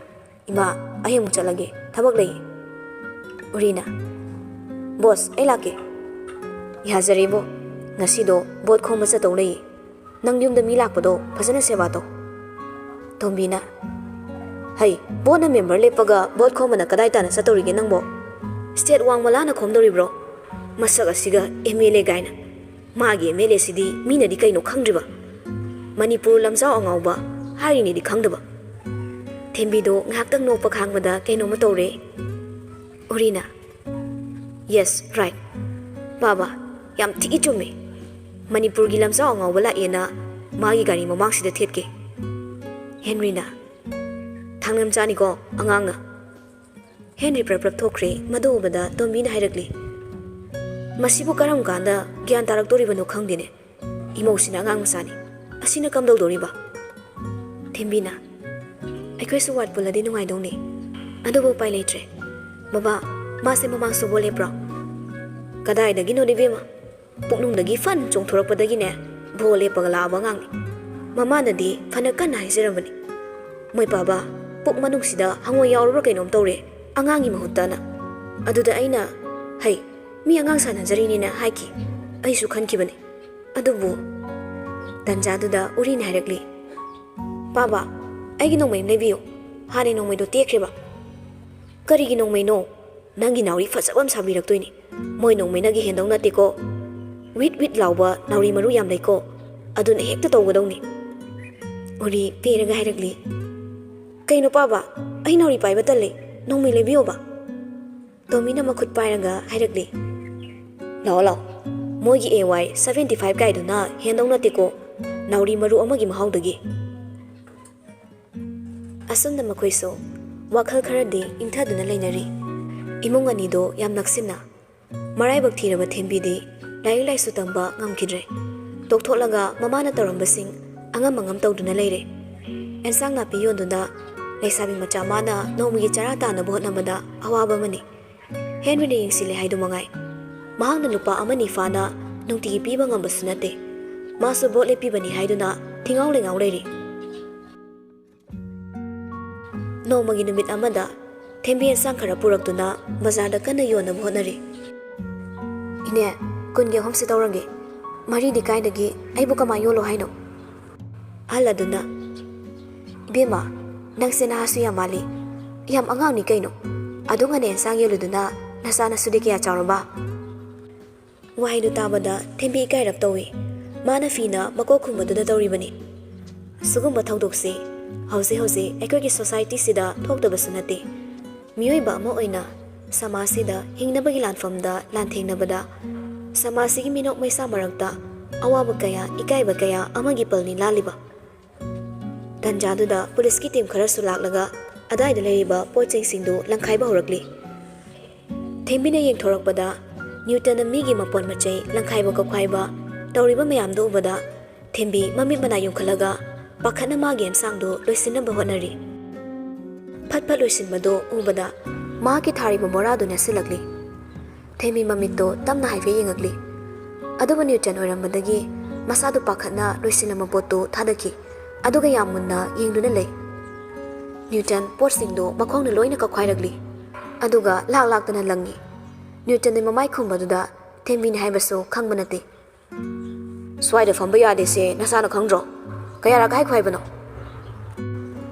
ꯏꯃꯥ, ꯑꯩ ꯑꯃꯨꯛ ꯆꯠꯂꯒꯦ, ꯊꯕꯛ ꯂꯩ꯫" ꯎꯔꯤꯅ, "ꯕꯣꯁ, ꯑꯩ ꯂꯥꯛꯀꯦ꯫" "ꯌꯥꯖꯔꯦꯕꯣ, ꯉꯁꯤꯗꯣ ꯚꯣꯠ ꯈꯣꯝꯕ ꯆꯠꯇꯧ ꯂꯩꯌꯦ꯫ ꯅꯪ ꯌꯨꯝꯗ ꯃꯤ ꯂꯥꯛꯄꯗꯣ ꯐꯖꯅ ꯁꯦꯕꯥ ꯇꯧ꯫" ꯇꯣꯝꯕꯤꯅ, "ꯍꯩ, ꯚꯣꯠꯅ ꯃꯦꯝꯕꯔ ꯂꯦꯞꯄꯒ ꯚꯣꯠ ꯈꯣꯝꯕꯅ ꯀꯗꯥꯏ ꯇꯥꯟꯅ ꯆꯠꯇꯧꯔꯤꯒꯦ ꯅꯪꯕꯣ? ꯁ꯭ꯇꯦꯠ ꯋꯥꯡꯃ ꯂꯥꯟꯅ ꯈꯣꯝꯗꯧꯔꯤꯕ꯭ꯔꯣ? ꯃꯁꯛ ꯑꯁꯤꯒ ꯑꯦꯝ ꯑꯦꯜ ꯑꯦ ꯀꯥꯏꯅ꯫ ꯃꯥꯒꯤ ꯑꯦꯝ ꯑꯦꯜ ꯑꯦꯁꯤꯗꯤ ꯃꯤꯅꯗꯤ ꯀꯩꯅꯣ ꯈꯪꯗ꯭ꯔꯤꯕ? ꯃꯅꯤꯄꯨꯔ ꯂꯝꯖꯥꯎ ꯑꯉꯥꯎꯕ ꯍꯥꯏꯔꯤꯅꯤꯗꯤ ꯈꯪꯗꯕ꯫" ꯊꯦꯝꯕꯤꯗꯣ ꯉꯥꯏꯍꯥꯛꯇꯪ ꯅꯣꯛꯄ ꯈꯥꯡꯕꯗ ꯀꯩꯅꯣꯝꯃ ꯇꯧꯔꯦ꯫ ꯎꯔꯤꯅ, "Yes, right꯫ ꯄꯥꯕ, ꯌꯥꯝ ꯊꯤ ꯆꯨꯝꯃꯦ꯫ ꯃꯅꯤꯄꯨꯔꯒꯤ ꯂꯝꯖꯥꯎ ꯑꯉꯥꯎꯕ ꯂꯥꯛꯑꯦꯅ ꯃꯥꯒꯤ ꯒꯥꯔꯤ ꯃꯃꯥꯡꯁꯤꯗ ꯊꯦꯠꯀꯦ꯫" ꯍꯦꯟꯔꯤꯅ, "ꯊꯥꯡꯅꯝ ꯆꯥꯅꯤꯀꯣ ꯑꯉꯥꯡꯅ꯫" ꯍꯦꯟꯔꯤ ꯄ꯭ꯔꯞ ꯄ꯭ꯔꯞ ꯊꯣꯛꯈ꯭ꯔꯦ꯫ ꯃꯗꯨ ꯎꯕꯗ ꯇꯣꯝꯕꯤꯅ ꯍꯥꯏꯔꯛꯂꯤ, "ꯃꯁꯤꯕꯨ ꯀꯔꯝ ꯀꯥꯟꯗ ꯒ꯭ꯌꯥꯟ ꯇꯥꯔꯛꯇꯣꯔꯤꯕꯅꯣ ꯈꯪꯗꯦꯅꯦ꯫ ꯏꯃꯧꯁꯤꯅ ꯑꯉꯥꯡ ꯃꯆꯥꯅꯤ꯫ ꯑꯁꯤꯅ ꯀꯝꯗꯧꯗꯣꯔꯤꯕ?" ꯊꯦꯝꯕꯤꯅ, "ꯑꯩꯈꯣꯏꯁꯨ ꯋꯥꯔꯠ ꯄꯨꯜꯂꯗꯤ ꯅꯨꯡꯉꯥꯏꯗꯧꯅꯤ꯫ ꯑꯗꯨꯕꯨ ꯎꯄꯥꯏ ꯂꯩꯇ꯭ꯔꯦ꯫ ꯕꯕꯥ, ꯃꯥꯁꯦ ꯃꯃꯥꯡꯁꯨ ꯚꯣꯠ ꯂꯦꯞꯄ꯭ꯔꯣ?" "ꯀꯗꯥꯏꯗꯒꯤꯅꯣꯗ ꯏꯕꯦꯝꯃ, ꯄꯨꯛꯅꯨꯡꯗꯒꯤ ꯐꯟ ꯆꯣꯡꯊꯣꯔꯛꯄꯗꯒꯤꯅꯦ ꯚꯣꯠ ꯂꯦꯞꯄꯒ ꯂꯥꯛꯑꯕ ꯑꯉꯥꯡꯅꯤ꯫ ꯃꯃꯥꯅꯗꯤ ꯐꯅ ꯀꯟꯅ ꯍꯥꯏꯖꯔꯕꯅꯤ, 'ꯃꯣꯏ ꯄꯥꯕ, ꯄꯨꯛ ꯃꯅꯨꯡꯁꯤꯗ ꯍꯪꯉꯣꯏ ꯌꯥꯎꯔꯕ꯭ꯔꯥ ꯀꯩꯅꯣꯝ ꯇꯧꯔꯦ ꯑꯉꯥꯡꯒꯤ ꯃꯍꯨꯠꯇꯅ।' ꯑꯗꯨꯗ ꯑꯩꯅ, 'ꯍꯩ, ꯃꯤ ꯑꯉꯥꯡ ꯁꯥꯟꯅꯖꯔꯤꯅꯦꯅ' ꯍꯥꯏꯈꯤ꯫ ꯑꯩꯁꯨ ꯈꯟꯈꯤꯕꯅꯤ꯫ ꯑꯗꯨꯕꯨ ꯇꯟꯖꯥꯗꯨꯗ ꯎꯔꯤꯅ ꯍꯥꯏꯔꯛꯂꯤ, 'ꯄꯥꯕ, ꯑꯩꯒꯤ ꯅꯣꯡꯃꯩ ꯑꯃ ꯂꯩꯕꯤꯌꯨ꯫ ꯍꯥꯟꯅꯩ ꯅꯣꯡꯃꯩꯗꯣ ꯇꯦꯛꯈ꯭ꯔꯦꯕ.' "ꯀꯔꯤꯒꯤ ꯅꯣꯡꯃꯩꯅꯣ? ꯅꯪꯒꯤ ꯅꯥꯎꯔꯤ ꯐꯖꯕ ꯑꯃ ꯁꯥꯕꯤꯔꯛꯇꯣꯏꯅꯤ꯫ ꯃꯣꯏ ꯅꯣꯡꯃꯩꯅꯒꯤ ꯍꯦꯟꯗꯧ ꯅꯠꯇꯦꯀꯣ꯫ ꯋꯤꯠ ꯋꯤꯠ ꯂꯥꯎꯕ ꯅꯥꯎꯔꯤ ꯃꯔꯨ ꯌꯥꯝ ꯂꯩꯀꯣ꯫ ꯑꯗꯨꯅ ꯍꯦꯛꯇ ꯇꯧꯒꯗꯧꯅꯤ꯫" ꯎꯔꯤ ꯄꯦꯔꯒ ꯍꯥꯏꯔꯛꯂꯤ, "ꯀꯩꯅꯣ ꯄꯥꯕ? ꯑꯩ ꯅꯥꯎꯔꯤ ꯄꯥꯏꯕ ꯇꯜꯂꯦ꯫ ꯅꯣꯡꯃꯩ ꯂꯩꯕꯤꯌꯣꯕ꯫" ꯇꯣꯝꯕꯤꯅ ꯃꯈꯨꯠ ꯄꯥꯏꯔꯒ ꯍꯥꯏꯔꯛꯂꯤ, "ꯂꯥꯛꯑꯣ, ꯂꯥꯛꯑꯣ꯫ ꯃꯣꯏꯒꯤ ꯑꯦ ꯋꯥꯏ ꯁꯚꯦꯟꯇꯤ ꯐꯥꯏꯚ ꯀꯥꯏꯗꯨꯅ ꯍꯦꯟꯗꯧ ꯅꯠꯇꯦꯀꯣ, ꯅꯥꯎꯔꯤ ꯃꯔꯨ ꯑꯃꯒꯤ ꯃꯍꯥꯎꯗꯒꯤ꯫" ꯑꯁꯨꯝꯅ ꯃꯈꯣꯏꯁꯨ ꯋꯥꯈꯜ ꯈꯔꯗꯤ ꯏꯪꯊꯗꯨꯅ ꯂꯩꯅꯔꯤ꯫ ꯏꯃꯨꯡ ꯑꯅꯤꯗꯣ ꯌꯥꯝ ꯅꯛꯁꯤꯟꯅ꯫ ꯃꯔꯥꯏꯕꯛ ꯊꯤꯔꯕ ꯊꯦꯝꯕꯤꯗꯤ ꯂꯥꯏꯔꯤꯛ ꯂꯥꯏꯁꯨ ꯇꯝꯕ ꯉꯝꯈꯤꯗ꯭ꯔꯦ꯫ ꯇꯣꯛꯊꯣꯛꯂꯒ ꯃꯃꯥꯅ ꯇꯧꯔꯝꯕꯁꯤꯡ ꯑꯉꯝ ꯑꯉꯝ ꯇꯧꯗꯨꯅ ꯂꯩꯔꯦ꯫ ꯑꯦꯟꯁꯥꯡ ꯅꯥꯄꯤ ꯌꯣꯟꯗꯨꯅ ꯂꯩꯁꯥꯕꯤ ꯃꯆꯥ ꯃꯥꯅ ꯅꯣꯡꯃꯒꯤ ꯆꯔꯥ ꯇꯥꯟꯅꯕ ꯍꯣꯠꯅꯕꯗ ꯑꯋꯥꯕ ꯑꯃꯅꯤ꯫ ꯍꯦꯟꯔꯤꯅ ꯌꯦꯡꯁꯤꯜꯂꯦ ꯍꯥꯏꯗꯨ ꯃꯉꯥꯏ꯫ ꯃꯍꯥꯛꯅ ꯂꯨꯄꯥ ꯑꯃꯅꯤ ꯐꯥꯅ ꯅꯨꯡꯇꯤꯒꯤ ꯄꯤꯕ ꯉꯝꯕꯁꯨ ꯅꯠꯇꯦ꯫ ꯃꯥꯁꯨ ꯚꯣꯠ ꯂꯦꯞꯄꯤꯕꯅꯤ ꯍꯥꯏꯗꯨꯅ ꯊꯤꯉꯥꯎ ꯂꯩꯉꯥꯎ ꯂꯩꯔꯤ꯫ ꯅꯣꯡꯃꯒꯤ ꯅꯨꯃꯤꯠ ꯑꯃꯗ ꯊꯦꯝꯕꯤ ꯑꯦꯟꯁꯥꯡ ꯈꯔ ꯄꯨꯔꯛꯇꯨꯅ ꯕꯖꯥꯔꯗ ꯀꯟꯅ ꯌꯣꯟꯅꯕ ꯍꯣꯠꯅꯔꯤ꯫ "ꯏꯅꯦ, ꯀꯨꯟꯒꯤ ꯑꯍꯨꯝꯁꯤ ꯇꯧꯔꯒꯦ꯫ ꯃꯔꯤꯗꯤ ꯀꯥꯏꯗꯒꯤ? ꯑꯩꯕꯨ ꯀꯃꯥꯏ ꯌꯣꯜꯂꯣ ꯍꯥꯏꯅꯣ?" ꯑꯍꯜ ꯑꯗꯨꯅ, "ꯏꯕꯦꯝꯃ, ꯅꯪꯁꯦ ꯅꯍꯥꯁꯨ ꯌꯥꯝ ꯃꯥꯜꯂꯤ꯫ ꯌꯥꯝ ꯑꯉꯥꯡꯅꯤ ꯀꯩꯅꯣ꯫ ꯑꯗꯨ ꯉꯟꯅ ꯑꯦꯟꯁꯥꯡ ꯌꯣꯜꯂꯨꯗꯨꯅ ꯅꯆꯥ ꯅꯁꯨꯗꯤ ꯀꯌꯥ ꯆꯥꯎꯔꯕ?" ꯋꯥꯍꯩꯗꯨ ꯇꯥꯕꯗ ꯊꯦꯝꯕꯤ ꯏꯀꯥꯏꯔꯞ ꯇꯧꯏ꯫ ꯃꯥꯅ ꯐꯤꯅ ꯃꯀꯣꯛ ꯈꯨꯝꯕꯗꯨꯗ ꯇꯧꯔꯤꯕꯅꯤ꯫ ꯁꯤꯒꯨꯝꯕ ꯊꯧꯗꯣꯛꯁꯤ ꯍꯧꯖꯤꯛ ꯍꯧꯖꯤꯛ ꯑꯩꯈꯣꯏꯒꯤ ꯁꯣꯁꯥꯏꯇꯤꯁꯤꯗ ꯊꯣꯛꯇꯕꯁꯨ ꯅꯠꯇꯦ꯫ ꯃꯤꯑꯣꯏꯕ ꯑꯃ ꯑꯣꯏꯅ ꯁꯃꯥꯖꯁꯤꯗ ꯍꯤꯡꯅꯕꯒꯤ ꯂꯥꯟꯐꯝꯗ ꯂꯥꯟꯊꯦꯡꯅꯕꯗ, ꯁꯃꯥꯖꯁꯤꯒꯤ ꯃꯤꯅꯣꯛ ꯃꯩꯁꯥ ꯃꯔꯛꯇ ꯑꯋꯥꯕ ꯀꯌꯥ, ꯏꯀꯥꯏꯕ ꯀꯌꯥ ꯑꯃꯒꯤ ꯄꯜꯅꯤ ꯂꯥꯜꯂꯤꯕ꯫ ꯇꯟꯖꯥꯗꯨꯗ ꯄꯨꯂꯤꯁꯀꯤ ꯇꯤꯝ ꯈꯔꯁꯨ ꯂꯥꯛꯂꯒ ꯑꯗꯥꯏꯗ ꯂꯩꯔꯤꯕ ꯄꯣꯠ ꯆꯩꯁꯤꯡꯗꯨ ꯂꯪꯈꯥꯏꯕ ꯍꯧꯔꯛꯂꯤ꯫ ꯊꯦꯝꯕꯤꯅ ꯌꯦꯡꯊꯣꯔꯛꯄꯗ ꯅ꯭ꯌꯨꯇꯟꯅ ꯃꯤꯒꯤ ꯃꯄꯣꯠ ꯃꯆꯩ ꯂꯪꯈꯥꯏꯕ ꯀꯛꯈꯥꯏꯕ ꯇꯧꯔꯤꯕ ꯃꯌꯥꯝꯗꯨ ꯎꯕꯗ ꯊꯦꯝꯕꯤ ꯃꯃꯤꯠ ꯃꯅꯥ ꯌꯨꯡꯈꯠꯂꯒ ꯄꯥꯈꯠꯅ ꯃꯥꯒꯤ ꯑꯦꯟꯁꯥꯡꯗꯨ ꯂꯣꯏꯁꯤꯟꯅꯕ ꯍꯣꯠꯅꯔꯤ꯫ ꯐꯠ ꯐꯠ ꯂꯣꯏꯁꯤꯟꯕꯗꯨ ꯎꯕꯗ ꯃꯍꯥꯛꯀꯤ ꯊꯥꯔꯤꯕ ꯕꯣꯔꯥꯗꯨ ꯅꯦꯠꯁꯤꯜꯂꯛꯂꯤ꯫ ꯊꯦꯝꯕꯤ ꯃꯃꯤꯠꯇꯨ ꯇꯞꯅ ꯍꯥꯏꯐꯦꯠ ꯌꯦꯡꯉꯛꯂꯤ꯫ ꯑꯗꯨꯕꯨ ꯅ꯭ꯌꯨꯇꯟ ꯑꯣꯏꯔꯝꯕꯗꯒꯤ ꯃꯁꯥꯗꯨ ꯄꯥꯈꯠꯅ ꯂꯣꯏꯁꯤꯜꯂꯝꯕ ꯄꯣꯠꯇꯨ ꯊꯥꯗꯈꯤ꯫ ꯑꯗꯨꯒ ꯌꯥꯝ ꯃꯨꯟꯅ ꯌꯦꯡꯗꯨꯅ ꯂꯩ꯫ ꯅ꯭ꯌꯨꯇꯟ ꯄꯣꯠꯁꯤꯡꯗꯨ ꯃꯈꯣꯡꯅ ꯂꯣꯏꯅ ꯀꯛꯈꯥꯏꯔꯛꯂꯤ꯫ ꯑꯗꯨꯒ ꯂꯥꯛ ꯂꯥꯛꯇꯅ ꯂꯪꯉꯤ꯫ ꯅ꯭ꯌꯨꯇꯟꯒꯤ ꯃꯃꯥꯏ ꯈꯨꯝꯕꯗꯨꯗ ꯊꯦꯝꯕꯤꯅꯤ ꯍꯥꯏꯕꯁꯨ ꯈꯪꯕ ꯅꯠꯇꯦ꯫ "ꯁ꯭ꯋꯥꯏꯗ ꯐꯝꯕ ꯌꯥꯗꯦꯁꯦ ꯅꯁꯥꯅ ꯈꯪꯗ꯭ꯔꯣ? ꯀꯌꯥꯔꯛ ꯍꯥꯏꯈꯣ ꯍꯥꯏꯕꯅꯣ?"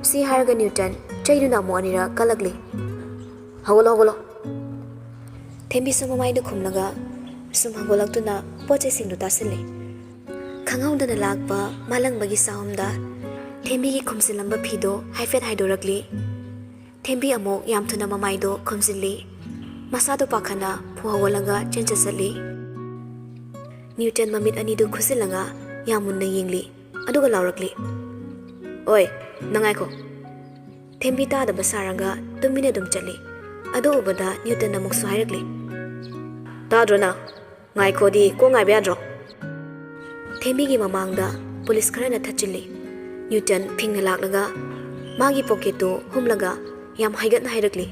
ꯁꯤ ꯍꯥꯏꯔꯒ ꯅ꯭ꯌꯨꯇꯟ ꯆꯩꯗꯨꯅ ꯑꯃꯨꯛ ꯑꯅꯤꯔꯛ ꯀꯜꯂꯛꯂꯤ꯫ "ꯍꯧꯒꯠꯂꯣ, ꯍꯧꯒꯠꯂꯣ!" ꯊꯦꯝꯕꯤꯁꯨ ꯃꯃꯥꯏꯗꯨ ꯈꯨꯝꯂꯒ ꯁꯨꯝ ꯍꯧꯒꯠꯂꯛꯇꯨꯅ ꯄꯣꯠ ꯆꯩꯁꯤꯡꯗꯨ ꯇꯥꯁꯤꯜꯂꯤ꯫ ꯈꯪꯍꯧꯗꯅ ꯂꯥꯛꯄ ꯃꯥꯂꯪꯕꯒꯤ ꯆꯥꯍꯨꯝꯗ ꯊꯦꯝꯕꯤꯒꯤ ꯈꯨꯝꯖꯤꯜꯂꯝꯕ ꯐꯤꯗꯨ ꯍꯥꯏꯐꯦꯠ ꯍꯥꯏꯗꯣꯔꯛꯂꯤ꯫ ꯊꯦꯝꯕꯤ ꯑꯃꯨꯛ ꯌꯥꯝ ꯊꯨꯅ ꯃꯃꯥꯏꯗꯨ ꯈꯨꯝꯖꯤꯜꯂꯤ꯫ ꯃꯁꯥꯗꯨ ꯄꯥꯈꯠꯅ ꯐꯨ ꯍꯧꯒꯠꯂꯒ ꯆꯦꯟꯆꯠ ꯆꯠꯂꯤ꯫ ꯅ꯭ꯌꯨꯇꯟ ꯃꯃꯤꯠ ꯑꯅꯤꯗꯨ ꯈꯨꯖꯤꯜꯂꯒ ꯌꯥꯝ ꯃꯨꯟꯅ ꯌꯦꯡꯂꯤ꯫ ꯑꯗꯨꯒ ꯂꯥꯎꯔꯛꯂꯤ, "ꯑꯣꯏ, ꯅꯪ ꯉꯥꯏꯈꯣ!" ꯊꯦꯝꯕꯤ ꯇꯥꯗꯕ ꯁꯥꯔꯒ ꯇꯨꯃꯤꯟꯅ ꯑꯗꯨꯝ ꯆꯠꯂꯤ꯫ ꯑꯗꯨ ꯎꯕꯗ ꯅ꯭ꯌꯨꯇꯟ ꯑꯃꯨꯛꯁꯨ ꯍꯥꯏꯔꯛꯂꯤ, "ꯇꯥꯗ꯭ꯔꯣ ꯅꯪ? ꯉꯥꯏꯈꯣꯗꯤ ꯀꯣꯛ ꯉꯥꯏꯕ ꯌꯥꯗ꯭ꯔꯣ?" ꯊꯦꯝꯕꯤꯒꯤ ꯃꯃꯥꯡꯗ ꯄꯨꯂꯤꯁ ꯈꯔꯅ ꯊꯠꯆꯤꯜꯂꯤ꯫ ꯅ꯭ꯌꯨꯇꯟ ꯐꯤꯡꯅ ꯂꯥꯛꯂꯒ ꯃꯥꯒꯤ ꯄꯣꯀꯦꯠꯇꯨ ꯍꯨꯝꯂꯒ ꯌꯥꯝ ꯍꯥꯏꯒꯠꯅ ꯍꯥꯏꯔꯛꯂꯤ,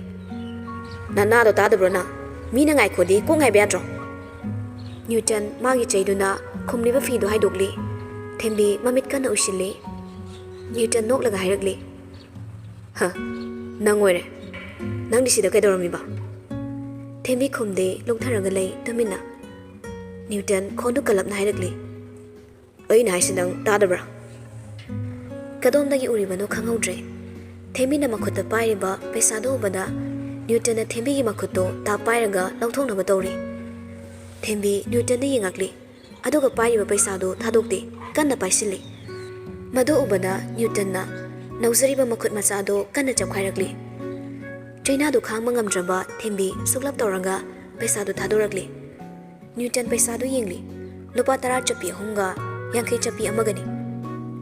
"ꯅꯅꯥꯗꯣ ꯇꯥꯗꯕ꯭ꯔꯣ ꯅꯪ? ꯃꯤꯅ ꯉꯥꯏꯈꯣꯗꯤ ꯀꯣꯛ ꯉꯥꯏꯕ ꯌꯥꯗ꯭ꯔꯣ?" ꯅ꯭ꯌꯨꯇꯟ ꯃꯥꯒꯤ ꯆꯩꯗꯨꯅ ꯈꯨꯝꯂꯤꯕ ꯐꯤꯗꯨ ꯍꯥꯏꯗꯣꯛꯂꯤ꯫ ꯊꯦꯝꯕꯤ ꯃꯃꯤꯠ ꯀꯟꯅ ꯎꯏꯁꯤꯜꯂꯤ꯫ ꯅ꯭ꯌꯨꯇꯟ ꯅꯣꯛꯂꯒ ꯍꯥꯏꯔꯛꯂꯤ, "ꯍ, ꯅꯪ ꯑꯣꯏꯔꯦ꯫ "ꯅꯪꯗꯤ ꯁꯤꯗ ꯀꯩꯗꯧꯔꯝꯃꯤꯕ?" ꯊꯦꯝꯕꯤ ꯈꯨꯝꯗꯦ, ꯂꯨꯝꯊꯔꯒ ꯂꯩ ꯇꯨꯃꯤꯟꯅ꯫ ꯅ꯭ꯌꯨꯇꯟ ꯈꯣꯟꯗꯨ ꯀꯜꯂꯞꯅ ꯍꯥꯏꯔꯛꯂꯤ, "ꯑꯩꯅ ꯍꯥꯏꯁꯤ ꯅꯪ ꯇꯥꯗꯕ꯭ꯔꯥ?" ꯀꯗꯣꯝꯗꯒꯤ ꯎꯔꯤꯕꯅꯣ ꯈꯪꯍꯧꯗ꯭ꯔꯦ꯫ ꯊꯦꯝꯕꯤꯅ ꯃꯈꯨꯠꯇ ꯄꯥꯏꯔꯤꯕ ꯄꯩꯁꯥꯗꯨ ꯎꯕꯗ ꯅ꯭ꯌꯨꯇꯟꯅ ꯊꯦꯝꯕꯤꯒꯤ ꯃꯈꯨꯠꯇꯨ ꯇꯥꯞ ꯄꯥꯏꯔꯒ ꯂꯧꯊꯣꯛꯅꯕ ꯇꯧꯔꯤ꯫ ꯊꯦꯝꯕꯤ ꯅ꯭ꯌꯨꯇꯟꯗ ꯌꯦꯡꯉꯛꯂꯤ, ꯑꯗꯨꯒ ꯄꯥꯏꯔꯤꯕ ꯄꯩꯁꯥꯗꯨ ꯊꯥꯗꯣꯛꯇꯦ, ꯀꯟꯅ ꯄꯥꯏꯁꯤꯜꯂꯤ꯫ ꯃꯗꯨ ꯎꯕꯗ ꯅ꯭ꯌꯨꯇꯟꯅ ꯅꯧꯖꯔꯤꯕ ꯃꯈꯨꯠ ꯃꯆꯥꯗꯨ ꯀꯟꯅ ꯆꯞꯈꯥꯏꯔꯛꯂꯤ꯫ ꯆꯩꯅꯥꯗꯨ ꯈꯥꯡꯕ ꯉꯝꯗ꯭ꯔꯕ ꯊꯦꯝꯕꯤ ꯁꯨꯛꯂꯞ ꯇꯧꯔꯒ ꯄꯩꯁꯥꯗꯨ ꯊꯥꯗꯣꯔꯛꯂꯤ꯫ ꯅ꯭ꯌꯨꯇꯟ ꯄꯩꯁꯥꯗꯨ ꯌꯦꯡꯂꯤ꯫ ꯂꯨꯄꯥ ꯇꯔꯥ ꯆꯞꯄꯤ ꯑꯍꯨꯝꯒ ꯌꯥꯡꯈꯩ ꯆꯞꯄꯤ ꯑꯃꯒꯅꯤ꯫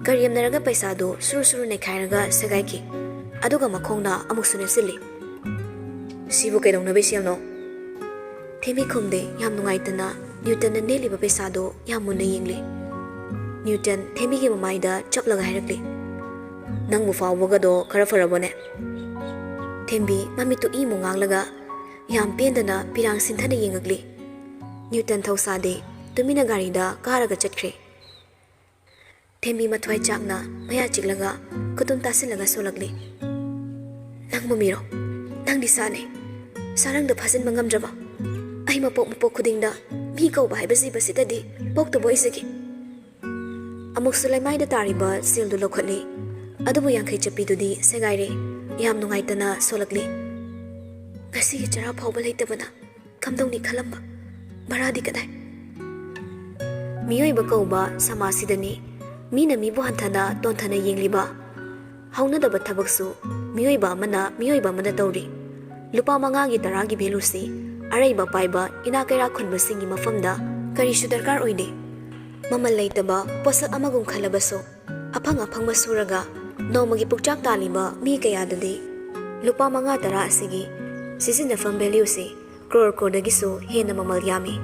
ꯀꯔꯦꯝꯅꯔꯒ ꯄꯩꯁꯥꯗꯨ ꯁꯨꯔꯨ ꯁꯨꯔꯨ ꯅꯩꯈꯥꯏꯔꯒ ꯁꯦꯒꯥꯏꯈꯤ꯫ ꯑꯗꯨꯒ ꯃꯈꯣꯡꯅ ꯑꯃꯨꯛꯁꯨ ꯅꯦꯠꯁꯤꯜꯂꯤ꯫ "ꯁꯤꯕꯨ ꯀꯩꯗꯧꯅꯕꯩ ꯁꯦꯜꯅꯣ?" ꯊꯦꯝꯕꯤ ꯈꯨꯝꯗꯦ, ꯌꯥꯝ ꯅꯨꯡꯉꯥꯏꯇꯅ ꯅ꯭ꯌꯨꯇꯟꯅ ꯅꯦꯠꯂꯤꯕ ꯄꯩꯁꯥꯗꯨ ꯌꯥꯝ ꯃꯨꯟꯅ ꯌꯦꯡꯂꯤ꯫ ꯅ꯭ꯌꯨꯇꯟ ꯊꯦꯝꯕꯤꯒꯤ ꯃꯃꯥꯏꯗ ꯆꯞꯂꯒ ꯍꯥꯏꯔꯛꯂꯤ, "ꯅꯪꯕꯨ ꯐꯥꯎꯕꯒꯗꯣ ꯈꯔ ꯐꯔꯕꯣꯅꯦ?" ꯊꯦꯝꯕꯤ ꯃꯃꯤꯠꯇꯨ ꯏꯃꯨ ꯉꯥꯡꯂꯒ ꯌꯥꯝ ꯄꯦꯟꯗꯅ ꯄꯤꯔꯥꯡ ꯁꯤꯟꯊꯅ ꯌꯦꯡꯉꯛꯂꯤ꯫ ꯅ꯭ꯌꯨꯇꯟ ꯊꯧꯁꯥꯗꯦ, ꯇꯨꯃꯤꯟꯅ ꯒꯥꯔꯤꯗ ꯀꯥꯔꯒ ꯆꯠꯈ꯭ꯔꯦ꯫ ꯊꯦꯝꯕꯤ ꯃꯊ꯭ꯋꯥꯏ ꯆꯥꯛꯅ ꯃꯌꯥ ꯆꯤꯛꯂꯒ ꯈꯨꯇꯨꯝ ꯇꯥꯁꯤꯜꯂꯒ ꯁꯣꯜꯂꯛꯂꯤ꯫ "ꯅꯪꯕꯨ ꯃꯤꯔꯣ? ꯅꯪꯗꯤ ꯁꯥꯅꯦ꯫ ꯁꯥꯔꯪꯗ ꯐꯥꯖꯤꯟꯕ ꯉꯝꯗ꯭ꯔꯕ? ꯑꯩ ꯃꯄꯣꯛ ꯃꯄꯣꯛ ꯈꯨꯗꯤꯡꯗ ꯃꯤ ꯀꯧꯕ ꯍꯥꯏꯕ ꯖꯤꯕꯁꯤꯗꯗꯤ ꯄꯣꯛꯇꯕ ꯑꯣꯏꯖꯒꯦ꯫" ꯑꯃꯨꯛꯁꯨ ꯂꯩꯃꯥꯏꯗ ꯇꯥꯔꯤꯕ ꯁꯦꯜꯗꯨ ꯂꯧꯈꯠꯂꯤ꯫ ꯑꯗꯨꯕꯨ ꯌꯥꯡꯈꯩ ꯆꯞꯄꯤꯗꯨꯗꯤ ꯁꯦꯒꯥꯏꯔꯦ꯫ ꯌꯥꯝ ꯅꯨꯡꯉꯥꯏꯇꯅ ꯁꯣꯜꯂꯛꯂꯤ꯫ "ꯉꯁꯤꯒꯤ ꯆꯔꯥ ꯐꯥꯎꯕ ꯂꯩꯇꯕꯅ ꯀꯝꯗꯧꯅꯤ ꯈꯜꯂꯝꯕ꯫ ꯚꯔꯥꯗꯤ ꯀꯗꯥꯏ?" ꯃꯤꯑꯣꯏꯕ ꯀꯧꯕ ꯁꯃꯥꯖꯁꯤꯗꯅꯤ ꯃꯤꯅ ꯃꯤꯕꯨ ꯍꯟꯊꯅ ꯇꯣꯟꯊꯅ ꯌꯦꯡꯂꯤꯕ꯫ ꯍꯧꯅꯗꯕ ꯊꯕꯛꯁꯨ ꯃꯤꯑꯣꯏꯕ ꯑꯃꯅ ꯃꯤꯑꯣꯏꯕ ꯑꯃꯗ ꯇꯧꯔꯤ꯫ ꯂꯨꯄꯥ ꯃꯉꯥꯒꯤ ꯇꯔꯥꯒꯤ ꯚꯦꯂꯨꯁꯤ ꯑꯔꯩꯕ ꯄꯥꯏꯕ ꯏꯅꯥꯛ ꯀꯩꯔꯥꯛ ꯈꯨꯟꯕꯁꯤꯡꯒꯤ ꯃꯐꯝꯗ ꯀꯔꯤꯁꯨ ꯗꯔꯀꯥꯔ ꯑꯣꯏꯗꯦ꯫ ꯃꯃꯜ ꯂꯩꯇꯕ ꯄꯣꯠꯁꯛ ꯑꯃꯒꯨꯝ ꯈꯜꯂꯕꯁꯨ, ꯑꯐꯪ ꯑꯐꯪꯕ ꯁꯨꯔꯒ ꯅꯣꯡꯃꯒꯤ ꯄꯨꯛꯆꯥꯛ ꯇꯥꯜꯂꯤꯕ ꯃꯤ ꯀꯌꯥꯗꯗꯤ ꯂꯨꯄꯥ ꯃꯉꯥ ꯇꯔꯥ ꯑꯁꯤꯒꯤ ꯁꯤꯖꯤꯟꯅꯐꯝ ꯚꯦꯂ꯭ꯌꯨꯁꯤ ꯀ꯭ꯔꯣꯔ ꯀ꯭ꯔꯣꯔꯗꯒꯤꯁꯨ ꯍꯦꯟꯅ ꯃꯃꯜ ꯌꯥꯝꯃꯤ꯫